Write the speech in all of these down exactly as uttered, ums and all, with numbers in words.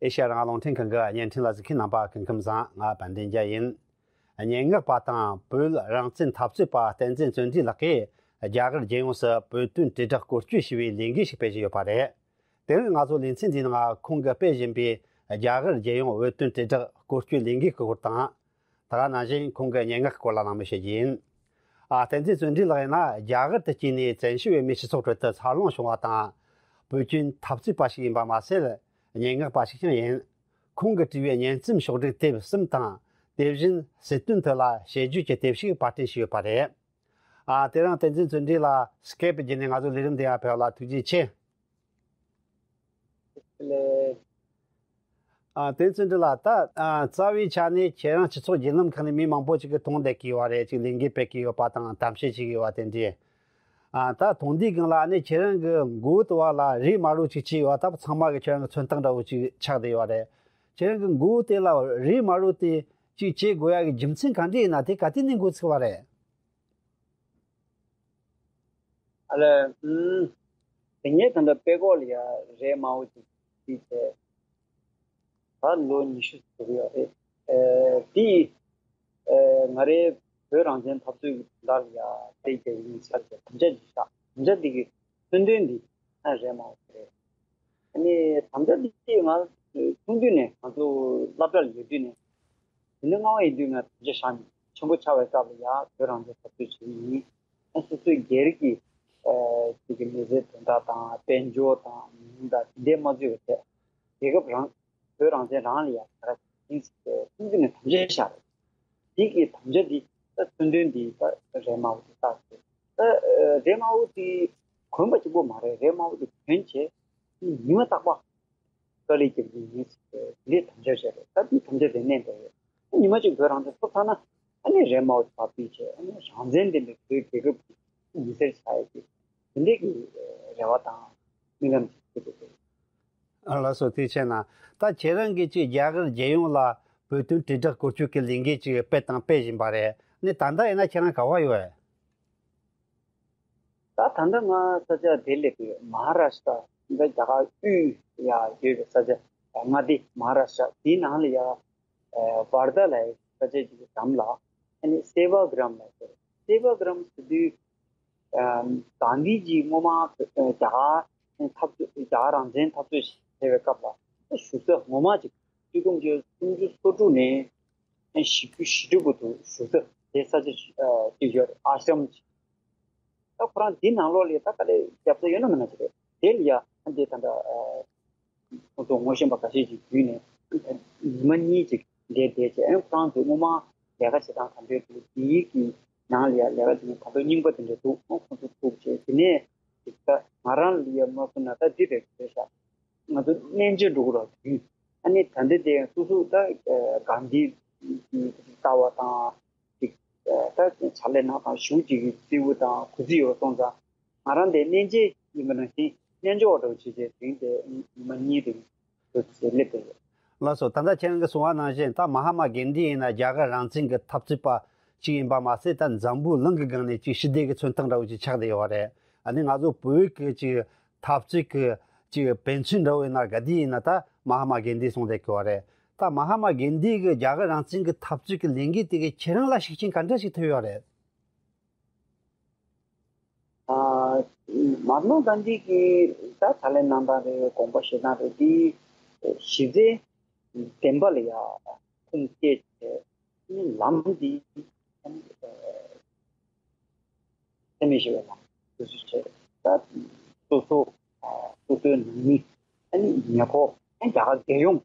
ཨེ་ཤ་ཡ་རང་དབང་རླུང་འཕྲིན་ཁང་གི་བརྙན་འཕྲིན་ལ་གཟིགས་མཁན་རྣམ་པ་སྐུ་ཁམས་བཟང་། ང་དཔལ་ལྡན་རྒྱལ་ཡིན། སྙན་ངག་པ་དང་བོད་རང་བཙན་འཐབ་རྩོད་པ་བསྟན་འཛིན་བརྩོན་འགྲུས་ལགས་ཀྱིས་རྒྱ་གར་རྒྱལ་ཡོངས་སུ་བོད་དོན་དྲིལ་བསྒྲགས་སྐོར་སྐྱོད་ཞེས་པའི་ལས་འགུལ་ཞིག་སྤེལ་བཞིན་ཡོད་པ་རེད། དེ་རིང་ང་ཚོ་ལེ་ཚན་འདིའི་ནང་ཁོང་གིས་སྤེལ་བཞིན་པའི་རྒྱ་གར་རྒྱལ་ཡོངས་བོད་དོན་དྲིལ་བསྒྲགས་སྐོར་སྐྱོད་ལས་འགུལ་གྱི་སྐོར་དང་། ད་ག་ནང་བཞིན་ཁོང་གི་སྙན་ངག་སྐོར་ལ་གླེང་མོལ་བྱེད་རྒྱུ་ཡིན། ཨ། བསྟན་འཛིན་བརྩོན་འགྲུས་ལགས་ཡིན་ན་རྒྱ་གར་དུ་སྐྱེས་ནས་བཙན་བྱོལ་བའི་མིའི་སྤྱི་ཚོགས་ཁྲོད་དུ་འཚར་ལོངས་བྱུང་བ་དང་། བོད་དོན་འཐབ་རྩོད་པ་ཞིག་ཡིན་པ་མ་ཟད། སྙན་ངག་པ་ཞིག་ཀྱང་ཡིན། ཁོང་གིས་བྲིས་པའི་སྙན་རྩོམ་ཕྱོགས་བསྒྲིགས་དེབ་གསུམ་དང་། དེ་བཞིན་སྲིད་དོན་ཐད་ལ་དཔྱད་བརྗོད་ཀྱི་དེབ་ཞིག་པར་སྐྲུན་བྱས་ཡོད་པ་རེད། ཨ། དེ་རིང་བསྟན་འཛིན་བརྩོན་འགྲུས་ལགས་སི་ཀེབ་བརྒྱུད་ནས་ང་ཚོའི་ལས་རིམ་འདི་ཡར་ཕེབས་པ་ལ་ཐུགས་རྗེ་ཆེ། ཨ། བསྟན་འཛིན་བརྩོན་འགྲུས་ལགས། ད། ཨ། རྩ་བའི་ཆ་ནས་ཁྱེད་རང་སྤྱི་ཚོགས་བརྒྱུད་ལམ་ཁག་ནས་མི་མང་པོ་ཅིག་གིས་མཐོང་བསྡད་ཀྱི་ཡོད་རེད། ཅིག་ལས་འགུལ་སྤེལ་གྱི་ཡོད་པ་དང་གཏམ་བཤད་བྱེད་ཀྱི་ཡོད་པ་དེ་འདྲས། ཨ། ད་མཐོང་དུས་སྒང་ལ་ཨ་ནི་ཁྱེད་རང་གི་མགོ་བོ་དེ་བ་ལ་རས་དམར་པོ་ཅིག་བྱས་ཡོད་པ་ད་ཚང་མ་གིས་ཁྱེད་རང་གི་མཚོན་རྟགས་འདྲ་བོ་ཅིག་ཆགས་བསྡད་ཡོད་རེད། ཁྱེད་རང་གི་མགོ་བོ་དེ་ལ་རས་དམར་པོ་དེ་ཅིག་བྱེད་དགོས་ཡ་གི་རྒྱུ་མཚན་ག་འདྲས་ཡིན་ན། དེ་ག་དུས་ནས་འགོ་ཚུགས་པ་རེད། ཨ་ལས། ཨུམ། དེ་ངས་ད་ལྟ་དཔྲལ་ཀོག་ལ་ཡ་རས་དམར་པོ་ཅིག་བྱས་བྱས། ད་ལོ་ཉི་ཤུ་ཟིན་ཡོད་རེད། ཨེ། དེ་ཡིས། ཨེ། ང་རའི་བོད་རང་བཙན་འཐབ་རྩོད་ཀྱི་དོན་དག་ལ་ཡ་དཔེ་རྒྱག་ཡིན་ཚར་བྱས་དམ་བཅའ་ཅིག་བཞག་དམ་བཅའ་འདི་གི་མཚོན་དོན་འདི་ཨ་རས་དམར་པོ་རེད། ཨ་ནི་དམ་བཅའ་འདི་ང་ཆུང་དུས་ནས་ང་ཚོ་སློབ་གྲྭ་ལ་ཡོད་དུས་ནས། དེ་ནས་ལྔ་པ་ཡིན་དུས་ང་དམ་བཅའ་བཞག་ནས་ཆེན་པོ་ཆགས་པའི་སྐབས་ལ་ཡ་བོད་རང་བཙན་འཐབ་རྩོད་བྱེད་ཀྱི་ཡིན། ཨ། སོ་སོའི་སྒེར་གྱི། ཨ། ཅིག་གི་མི་ཚེའི་དོན་དག་དང་དཔལ་འབྱོར་དང་མི་ཡུལ་དང་དེ་འདྲས་མ་བརྩིས་པ་བྱས། རྒྱལ་ཁབ་རང་། བོད་རང་བཙན་རང་ལ་ཡ་ག་ར་ཡིན་ཟེར་ཏེ་ཀུན་གྱིས་ནས་དམ་བཅའ་བཞག་རེད། དེ་གི་དམ་བཅའ་འདི་ད་མཚོན་དོན་འདི་ད་རས་དམར་པོ་དེ་བཏགས་ཏེ། ད་རས་དམར་པོ་དེ་གོན་པ་གཅིག་པོ་མ་རེད། རས་དམར་པོ་དེ་གོན་བྱས་ཉི་མ་རྟག་པར་དཀའ་ལས་རྒྱབ་ཀྱི་ཡིན་ཟེར་ཏེ་དེ་འདྲའི་དམ་བཅའ་བཞག་རེད། ད་དེ་དམ་བཅའ་དེ་གནས་བསྡད་ཡོད། ཉི་མ་གཅིག་བོད་རང་བཙན་ཐོབ་ཚར་ན་ཨ་ནི་རས་དམར་པོ་དེ་ཕར་ཕུད་བྱས། ཨ་ནི་རང་བཙན་ལྡན་པའི་བོད་རྒྱལ་ཁབ་ཀྱི་མི་སེར་ཆགས་ཡ་གི་དེ་འདྲའི་གི་རེ་བ་དང་སྨོན་ལམ་ཅིག་ཞུ་གི་འདུག། ཨ། ལགས་སོ། ཐུགས་རྗེ་ཆེ་གནང་། ད་ཁྱེད་རང་གིས་ཅིག་རྒྱ་གར་རྒྱལ་ཡོངས་ལ་བོད་དོན་དྲིལ་བསྒྲགས་སྐོར་སྐྱོད་ཀྱི་ལས་འགུལ་ཅིག་སྤེལ་དང་སྤེལ་བཞིན་པ་རེད། ནི་ད་ལྟ་ཡིན་ན་ཁྱེད་རང་ག་པར་ཡོད་རེད། ད་ད་ལྟ་ང་ས་ཆ་དེ་སླེབས་ཡོད། མ་ཧ་ར་ཤི་ཏྲ། འདི་རྒྱ་གར་དབུས་ཡ་ཡོད་པའི་ས་ཆ། མངའ་སྡེ་མ་ཧ་ར་ཤི་ཏྲ་དེའི་ནང་ལ་ཡ། ཨ། ཝར་དྷ་ལབ་ཡ་ས་ཆ་ཅིག་གི་འགྲམ་ལ་ཨ་ནི་སེ་ཝ་གྷ་རམ་ལབ་ཡ། སེ་ཝ་གྷ་རམ་ཟེར་དུས། ཨ། གྷན་དྷི་ཇི་སྔོན་མ་རྒྱ་གར་འཐབ་རྩོད། རྒྱ་གར་རང་བཙན་འཐབ་རྩོད་བྱེད་པའི་སྐབས་ལ་བཞུགས་ས་ངོ་མ་ཅིག་ཆིག་སྟོང་དགུ་བརྒྱ་སུམ་ཅུ་སོ་དྲུག་ནས་བཞི་བཅུ་ཞེ་དྲུག་བར་དུ་བཞུགས་ས་དེ་ས་ཆ་ཅིག་ཡོད་རེད། ཨ་ཤྲམ་ཅིག། ད་ཁོ་རང་འདི་ནང་ལོགས་ལ་ད་དཀའ་ལས་རྒྱབ་ས་ཡོད་ན་མེད་ན་ཅིག་རེད། དེ་ལ་ཡ་ཨ་འདི་ད་ལྟ། ཨ། ཁོང་ཚོ་ངོ་ཤེས་པ་འགའ་ཤས་ཅིག་བརྒྱུད་ནས་ཉི་མ་གཉིས་ཅིག་འདིར་བསྡད་བྱས། ཨ། ཁོ་རང་ཚོས་སྔོན་མ་ལས་ཀ་བྱེད་སྟངས་ག་འདྲས་འདུག། འདིའི་གི་ནང་ལ་ཡ་ལས་ཀ་དེ་ནི་ད་དུང་རྙིང་པ་དེ་འདྲ་འདུག། ཁོང་ཚོ་ཐུག་བྱས་དེ་ནས་ཅིག་ད་ང་རང་ལ་ཡ་མ་གསུངས་ན་ད་འདི་རེད་ཟེར་ཤག། ང་ཚོ་གནས་མཇལ་འགྲོ་གི་རེད་དུས། ཨ་ནི་ད་འདི་དེ་སོ་སོ་ད་གྷན་དྷི་ལྟ་བ་དང་། ཅིག་ད་ཕྱག་ལས་གནང་སྟངས་ཞེ་པོ་ཅིག་གི་བརྩི་བ་དང་གུས་བརྩི་ཡོད་སོང་ཙང་། ང་རང་དེ་གནས་མཇལ་ཡིན་པ་ནང་བཞིན་རྣལ་འབྱོར་བ་འདྲ་བོ་བྱས་བྱས་དེ་རིང་དེ་ཉི་མ་གཉིས་རིང་འདུག་ཟེར་སླེབས་པ་ཡིན། ལགས་སོ། ད་ལྟ་ཁྱེད་རང་གིས་གསུངས་པ་ནང་བཞིན་ད་མ་ཧ་མ་གྷན་དྷི་ཡིན་ན་རྒྱ་གར་རང་བཙན་གྱི་འཐབ་རྩོད་པ་ཞིག་ཡིན་པ་མ་ཟད། ད་འཛམ་བུ་གླིང་གི་སྒང་ནས་ཅིག་ཞི་བདེ་གི་མཚོན་རྟགས་འདྲ་བོ་ཅིག་ཆགས་བསྡད་ཡོད་རེད། ཨ་ནི་ང་ཚོ་བོད་ཀྱི་ཅིག་འཐབ་རྩོད་ཀྱི་ཅིག་དཔེ་མཚོན་འདྲ་བོ་ཡིན་ན་ག་དུས་ཡིན་ན་ད་མ་ཧ་མ་གྷན་དྷི་གསུངས་བསྡད་ཀྱི་ཡོད་རེད། ད་མ་ཧ་མ་གྷན་དྷི་གི་རྒྱ་གར་རང་བཙན་གྱི་འཐབ་རྩོད་ཀྱི་ལས་འགུལ་དེ་གིས་ཁྱེད་རང་ལ་ཤུགས་རྐྱེན་ག་འདྲ་ཞིག་ཐེབས་ཡོད་རེད། ཨ། མ་ཧ་ཏྨ་གྷན་དྷི་གི་ད་ཕྱག་ལས་གནང་སྟངས་རེད། དགོངས་པ་བཞེས་སྟངས་རེད། འདི་གཞི་རྩའི་བདེན་པ་ལ་ཡ་ཁུངས་སྐྱེལ་བྱས། ལམ་འདི་ཚད་མེད་ཞི་བའི་ལམ་འདུག་སེ་བྱས། ད་སོ་སོ་སོ་སོའི་ནང་མི། ཨ་ནི་ཉེ་འཁོར། ཨ་ནི་རྒྱ་གར་རྒྱལ་ཡོངས་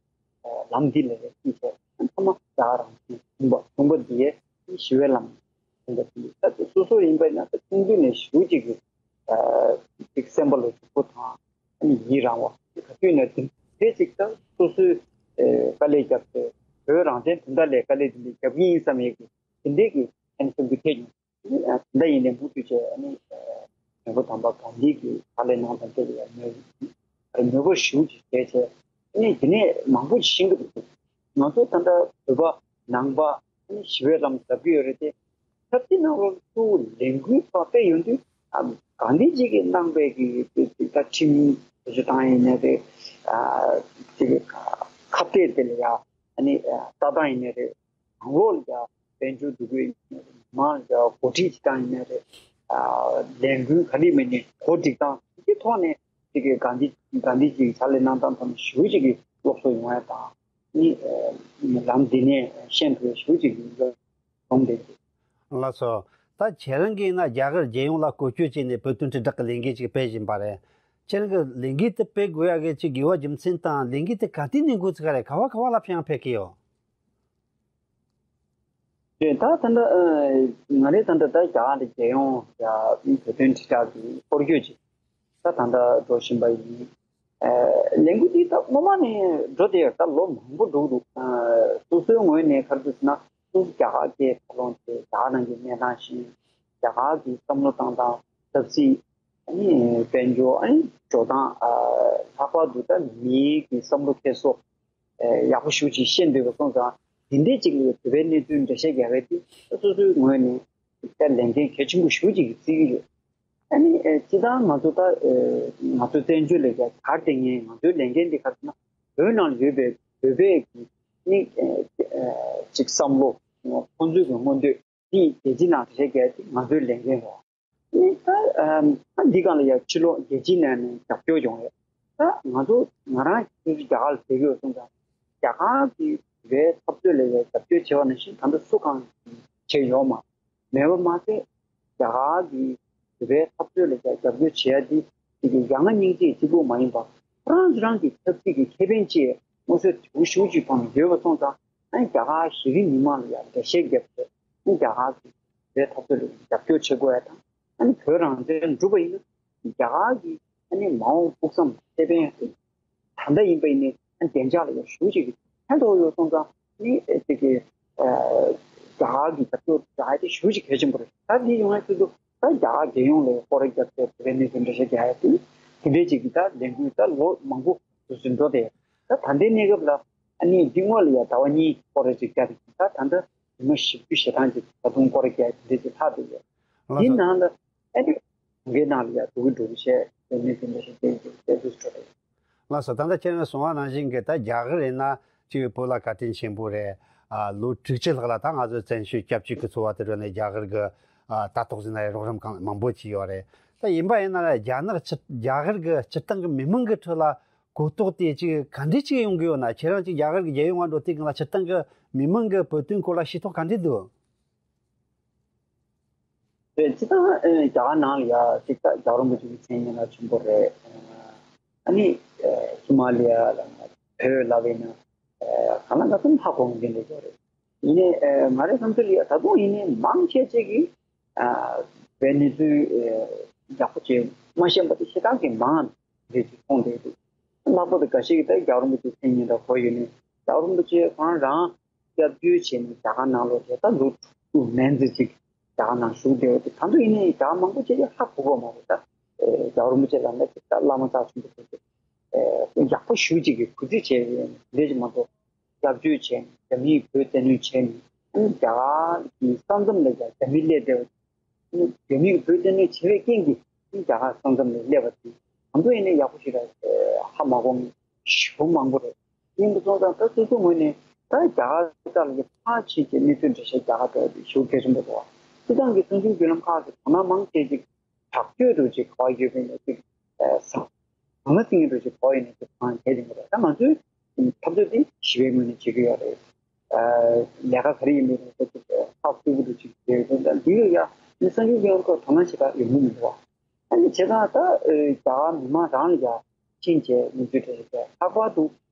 ལམ་འདི་ལ་ཡ་ཅིག་བྱས། ཚང་མ་རྒྱ་གར་རང་བཙན་བྱུང་བ་བྱུང་བ་འདི་ཞི་བའི་ལམ་བྱུང་བ་འདི། ད་སོ་སོ་ཡིན་པ་ན་ད་ཆུང་དུས་ནས་ཞེ་པོ་ཅིག་གི་ཅིག་སེམས་པ་ལ་སྡུག་པོ་དང་། ཨ་ནི་ཡི་རང་བ། ག་དུས་ནས་དེ་འདྲ་ཅིག་ད་སོ་སོའི་དཀའ་ལས་བརྒྱབ་སྟེ་བོད་རང་བཙན་དོན་དག་ལ་དཀའ་ལས་དེ་འདྲ་བརྒྱབ་ཀྱི་ཡིན་བསམ་ཡས་ཀྱི་དེ་འདྲས་ཀྱི་ཨ་ནི་སེམས་འགུལ་ཐེབས་ཡོང་། ད་ཡིན་ནའི་མུ་མཐུད་བྱས། ཨ་ནི་མེས་པོ་དམ་པ་གྷན་དྷི་གི་ཕྱག་ལས་གནང་སྟངས་དེ་ལ་ཡང་མོས་མོས་པ་ཞེ་པོ་ཅིག་བྱས་བྱས། ཨ་ནི་དེ་ནས་མང་པོ་ཞིག་ཤེས་ཀྱི་འདུག། ང་ཚོ་ད་ལྟ་བོད་པ་ནང་པ་ཨ་ནི་ཞི་བའི་ལམ་ཟབ་ཀྱི་ཡོད་རེད་དེ། ཆབ་སྲིད་ནང་ལོགས་སུ་ལས་འགུལ་ཁག་སྤེལ་ཡོང་དུས། ཨ། གྷན་དྷི་ཇི་གིས་གནང་པའི་གི་ད་ཁྲིམས་བཟོ་སྟངས་ཡིན་ནའི་རེད། ཨ། ཅིག་གི་ ཁ་གཏད་དེ་ལ་ཡ་ཨ་ནི་ལྟ་སྟངས་ཡིན་ནའི་རེད། ནང་ལོགས་ལ་ཡ་དཔལ་འབྱོར་འདུ་འགོད་ཡིན་ནའི་རེད། མི་མང་ལ་ཡ་གོ་སྒྲིག་བྱེད་སྟངས་ཡིན་ནའི་རེད། ལས་འགུལ་ག་རེ་མིན་ནའི་གོ་སྒྲིག་སྟངས་དེ་ཐོག་ནས་དེ་གི་ག་འདི་ག་འདི་ཅིག་ཕྱག་ལས་གནང་སྟངས་ཐོག་ནས་ཞུ་ཅིག་གི་སློབ་གསོ་ཡོང་ཡ་དང་། ནི་ལམ་འདི་ནས་ཤེས་ཐུབ་ཞུ་ཅིག་ཡོང་འདུག་ལགས་སོ། ད་ཁྱེད་རང་གིས་ན་རྒྱ་གར་རྒྱལ་ཡོངས་ལ་བཀོལ་སྤྱོད་བྱས་ནས་བོད་དོན་དྲིལ་བསྒྲགས་ཀྱི་ལས་འགུལ་ཅིག་སྤེལ་བཞིན་པ་རེད། ཁྱེད་རང་གིས་ལས་འགུལ་དེ་སྤེལ་དགོས་ཡ་གི་ཅིག་དགོས་པ་རྒྱུ་མཚན་དང་ལས་འགུལ་དེ་ག་དུས་ནས་འགོ་ཚུགས་ག་རེད། ག་བ་ག་བ་ལ་ཕན་ཡང་ཕེབས་ཀྱི་ཡོད། ད་ད་ལྟ་ང་རེ་ད་ལྟ་ད་རྒྱ་གར་རྒྱལ་ཡོངས་ཡ་བོད་དོན་དྲིལ་བསྒྲགས་ཀྱི་སྐོར་སྐྱོད་ཅིག་ད་ད་ལྟ་འགྲོ་བཞིན་པ་ཡིན། ལས་འགུལ་འདི་ད་སྔོན་མ་ནས་འགྲོ་བསྡད་ཡོད། ད་ལོ་མང་པོ་འགྲོ་གི་འདུག་སོ་སོའི་ངོས་ནས་ག་རེ་ཟེར་ན་སོ་སོ་རྒྱ་གར་སྐད་ཐོག་ལོངས་ཏེ་རྒྱ་གར་ནང་གི་གནས་སྟངས་ཤེས། རྒྱ་གར་གྱི་བསམ་བློ་བཏང་སྟངས་ཆབ་སྲིད་ཨ་ནི་དཔལ་འབྱོར་ཨ་ནི་འགྲོ་སྟངས་ལྷག་པར་དུ་ད་མིའི་གི་བསམ་བློ་འཁྱེར་སོ། ཡག་པོ་ཞེ་པོ་ཅིག་ཤེས་འདོད་པ་སོང་ཙང་དེ་འདྲའི་ཅིག་ལ་བོད་པའི་གནས་ཚུལ་འགྲེལ་བཤད་རྒྱག་མཁན་དེ་སོ་སོའི་ངོས་ནས་ད་ལས་འགན་གལ་ཆེན་པོ་ཞེ་པོ་ཅིག་བརྩི་གི་ཡོད། ཨ་ནི་སྤྱིར་བཏང་ང་ཚོ་ད་ང་ཚོ་བཙན་བྱོལ་ལ་ཡ་གར་དེ་ངས་ང་ཚོའི་ལས་འགན་དེ་ག་ཟེར་ན་བོད་ནང་ལ་ཡོད་པའི་བོད་པའི་གི་ནི་ཅིག་བསམ་བློ་ཁོང་ཚོའི་གི་མངོན་འདོད་དེ་རྒྱལ་སྤྱི་ནང་འགྲེལ་བཤད་རྒྱག་དེ་ང་ཚོའི་ལས་འགན་རེད། ཨ་ནི་ད་ཨམ་ད་འདི་སྒང་ལ་ཡང་ཕྱི་ལོགས་རྒྱལ་སྤྱིའི་ནང་ནས་རྒྱབ་སྐྱོར་ཡོང་ཡོད། ད་ང་ཚོ་ང་རང་སོ་སོ་རྒྱ་གར་ལ་བསྡད་ཀྱི་ཡོད་སོང་ཙང་རྒྱ་གར་གྱི་བོད་པའི་འཐབ་རྩོད་ལ་ཡང་རྒྱབ་སྐྱོར་བྱས་པ་ནང་བཞིན་ད་ལྟ་སུ་གང་བྱས་ཡོད་མ་མེད་པ་མ་ཟད། རྒྱ་གར་གྱི་བོད་པའི་འཐབ་རྩོད་ལ་ཡང་རྒྱབ་སྐྱོར་བྱེད་ཡ་འདི་དེ་གི་ཡ་ང་སྙིང་རྗེ་གཅིག་པུ་མ་ཡིན་པ་ཁོ་རང་ཚོ་རང་གི་ཆབ་སྲིད་ཀྱི་ཁེ་ཕན་ཆེད་མངོན་གསལ་དོད་པོ་ཞེ་པོ་ཅིག་མཐོང་ཡོད་པ་སོང་ཙང་ཨ་ནི་རྒྱ་གར་གཞི་རིམ་མི་མང་ལ་ཡང་འགྲེལ་བཤད་བརྒྱབ་ཚེ་ཨ་ནི་རྒྱ་གར་གྱི་བོད་འཐབ་རྩོད་ལ་རྒྱབ་སྐྱོར་བྱེད་དགོས་ཡ་དང་ཨ་ནི་བོད་རང་བཙན་འགྲུབ་པ་ཡིན་ན་རྒྱ་གར་གྱི་ཨ་ནི་མ་འོངས་ཕུགས་བསམ་ཁེ་ཕན་ད་ལྟ་ཡིན་པ་ཡིན་ནའི་ཨ་ནི་བདེ་འཇགས་ལ་ཡང་ཞེ་པོ་ཅིག་ཕན་ཐོགས་ཡོད་སོང་ཙང་ནི་ཨེ་ཅིག་གི་ཨ་རྒྱ་གར་གྱི་རྒྱབ་སྐྱོར་རག་ཡ་དེ་ཞེ་པོ་ཅིག་གལ་ཆེན་པོ་རེད། ད་འདི་ཡོང་ཡ་ཆེད་དུ་ད་རྒྱ་གར་རྒྱལ་ཡོངས་ལ་སྐོར་ར་བརྒྱབ་སྟེ་བོད་པའི་གནས་ཚུལ་འགྲེལ་བཤད་རྒྱག་ཡ་དེ་དེ་འདྲའི་ཅིག་གི་ད་ལས་འགུལ་ད་ལོ་མང་པོ་དུས་སུ་འགྲོ་བསྡད་ཡོད། ད་ད་ལྟའི་གནས་སྐབས་ལ་ཨ་ནི་འདི་སྔོན་ལ་ཡ་ཟླ་བ་གཉིས་སྐོར་ར་ཅིག་བརྒྱབ་ཡོད། ད་ད་ལྟ་ཉི་མ་བཞི་བཅུ་ཞེ་གྲངས་ཅིག་ད་དུང་སྐོར་ར་བརྒྱབ་དེ་འདྲ་ཅིག་ལྷག་བསྡད་ཡོད། ལགས་འདི་སོ། ནང་ལ་ཨ་ནི་གྲོང་ཁྱེར་ནང་ལ་ཡ་འགྲོ་གི་འགྲོ་གི་བཤད་དེ་ནས་དེ་འདྲ་ཞིག་བསྟན་གྱི་བསྟན་འཛུལ་འགྲོ་རེད། ལགས་སོ། ད་ལྟ་ཁྱེད་རང་གསུངས་པ་ནང་བཞིན་གྱི་ད་རྒྱ་གར་ཡིན་ན་ཅིག་བོད་ལ་བཀའ་དྲིན་ཆེན་པོ་རེད། ཨ་ལོ་དྲུག་ཅུ་ལྷག་ལ་ད་ང་ཚོ་བཙན་བྱོལ་སྐྱབས་བཅོལ་གྱི་འཚོ་བ་དེ་རོལ་ནས་རྒྱ་གར་གྱི་ཨ་ལྟ་རྟོག་ཟེར་ན་རོགས་རམ་གང་མང་པོ་བྱས་ཡོད་རེད། ད་ཡིན་པ་ཡིན་ན་རྒྱ་ནག་སྤྱི་རྒྱ་གར་གྱི་སྤྱིར་བཏང་གི་མི་མང་གི་ཁྲོད་ལ་གོ་རྟོགས་དེ་ཅིག་ག་འདྲས་ཅིག་ཡོང་གི་ཡོད་ན། ཁྱེད་རང་ཅིག་རྒྱ་གར་གྱི་རྒྱལ་ཡོངས་ང་འགྲོ་དུས་སྒང་ལ་སྤྱིར་བཏང་གི་མི་མང་གི་བོད་དོན་སྐོར་ལ་ཤེས་རྟོགས་ག་འདྲས་འདུག་རེད། སྤྱིར་བཏང་ཨེ་རྒྱ་གར་ནང་ལ་ཡ་གཅིག་ད་རྒྱལ་བ་རིན་པོ་ཆེ་གི་མཚན་སྙན་གྲགས་ཆེན་པོ་རེད། ཨ་ནི་ཨེ་ཧི་མ་ལ་ཡ་ལ་བོད་ལབ་པ་ཡིན་ན་ཨེ་གང་ལ་གང་འཚམ་ཧ་གོ་མཁན་དེ་འདྲ་ཅིག་རེད། ཡིན་ནའི་ཨེ་ང་རའི་བསམ་ཚུལ་ལ་ཡ་ད་དུང་ཡིན་ནའི་མང་ཆེ་ཆེ་གིས་ཨ་བོད་གནས་ཚུལ་ཨེ་ཡག་པོ་ཅིག་མ་ཤེས་པ་དེ་ཞེ་དྲག་གི་མང་རེད་ཅེས་མཐོང་བསྡད་འདུག་ལྷག་པར་དུ་འགའ་ཞིག་གིས་ད་རྒྱལ་བ་རིན་པོ་ཆེའི་མཚན་སྙན་གྲགས་གོ་ཡོད་ནའི་རྒྱལ་བ་རིན་པོ་ཆེ་གང་རང་སྐྱབས་བཅོལ་བྱས་ནས་རྒྱ་གར་ནང་ལོགས་དེ་ད་ལོ་དྲུག་ཅུ་མན་ཙམ་ཅིག་རྒྱ་གར་ནང་བཞུགས་བསྡད་ཡོད་དེ། ད་དུང་ཡིན་ནའི་རྒྱ་གར་མང་པོ་ཅིག་ལ་ཧ་གོ་གི་མ་རེད། ད་རྒྱལ་བ་རིན་པོ་ཆེ་ལ་ནི་ད་བླ་མ་རྩ་ཆེན་པོ་དེ་ཚོ་ཡག་པོ་ཞེ་པོ་ཅིག་གིས་གུས་བརྩི་བྱས་ཡོད་ནའི་དེ་འདྲ་ཅིག་མ་གཏོགས་སྐྱབས་བཅོལ་བྱས་ནས་རྒྱ་མིས་བོད་བཙན་གནོན་བྱས་ནས་རྒྱ་གར་གྱི་ས་མཚམས་ལ་ཡང་རྒྱ་མི་སླེབས་བསྡད་པ། རྒྱ་མིས་བོད་བཙན་གནོན་བྱས་པའི་རྐྱེན་གྱིས་རྒྱ་གར་ས་མཚམས་ལ་སླེབས་པ་དེ་ང་ཚོ་ཡིན་ན་ཡག་པོ་ཞིག་ལ་ཧ་མ་གོ་མཁན་ཞེ་པོ་མང་པོ་རེད། ཡིན་པ་སོང་ཙང་ད་སོ་སོའི་ངོས་ནས་ད་རྒྱ་གར་ལ་ཕར་ཕྱིན་བྱས་གནས་ཚུལ་འགྲེལ་བཤད་རྒྱག་ག་འགྲོ་ཡ་དེ་ཞེ་པོ་གལ་ཆེན་པོ་འདུག་སྤྱིར་བཏང་གི་གསར་འགྱུར་བརྒྱུད་ལམ་ཁག་གི་དོ་སྣང་མང་ཆེ་ཅིག་དྲག་སྤྱོད་འདྲ་ཅིག་ག་པར་ཡོད་པ་ཡིན་ན་ཅིག་ཟང་ཟང་ངེ་ཟིང་ངེ་འདྲ་ཅིག་ག་པར་ཡོད་ན་ཅིག་གང་གལ་ཆེན་པོ་རེད། ད་ང་ཚོའི་འཐབ་རྩོད་འདི་ཞི་བའི་ངོས་ནས་བྱེད་ཀྱི་ཡོད་རེད། ལས་ཀ་ག་རེ་ཡིན་མིན་ལ་ཁག་ཐུག་པོ་འདྲ་ཅིག་བྱས་ཡོད་ཙང་འདི་ལ་ཡ་ནི་གསར་འགྱུར་སྐྱོན་ཁག་དོ་སྣང་བྱེད་པ་ཡོང་གི་མི་འདུག་ཨ་ནི་བྱས་ཙང་ད་རྒྱ་གར་མི་མང་རང་ལ་ཡ་ཕྱིན་བྱས་ནུས་ཚོད་སྤྲད་བྱས་ལྷག་པར་དུ་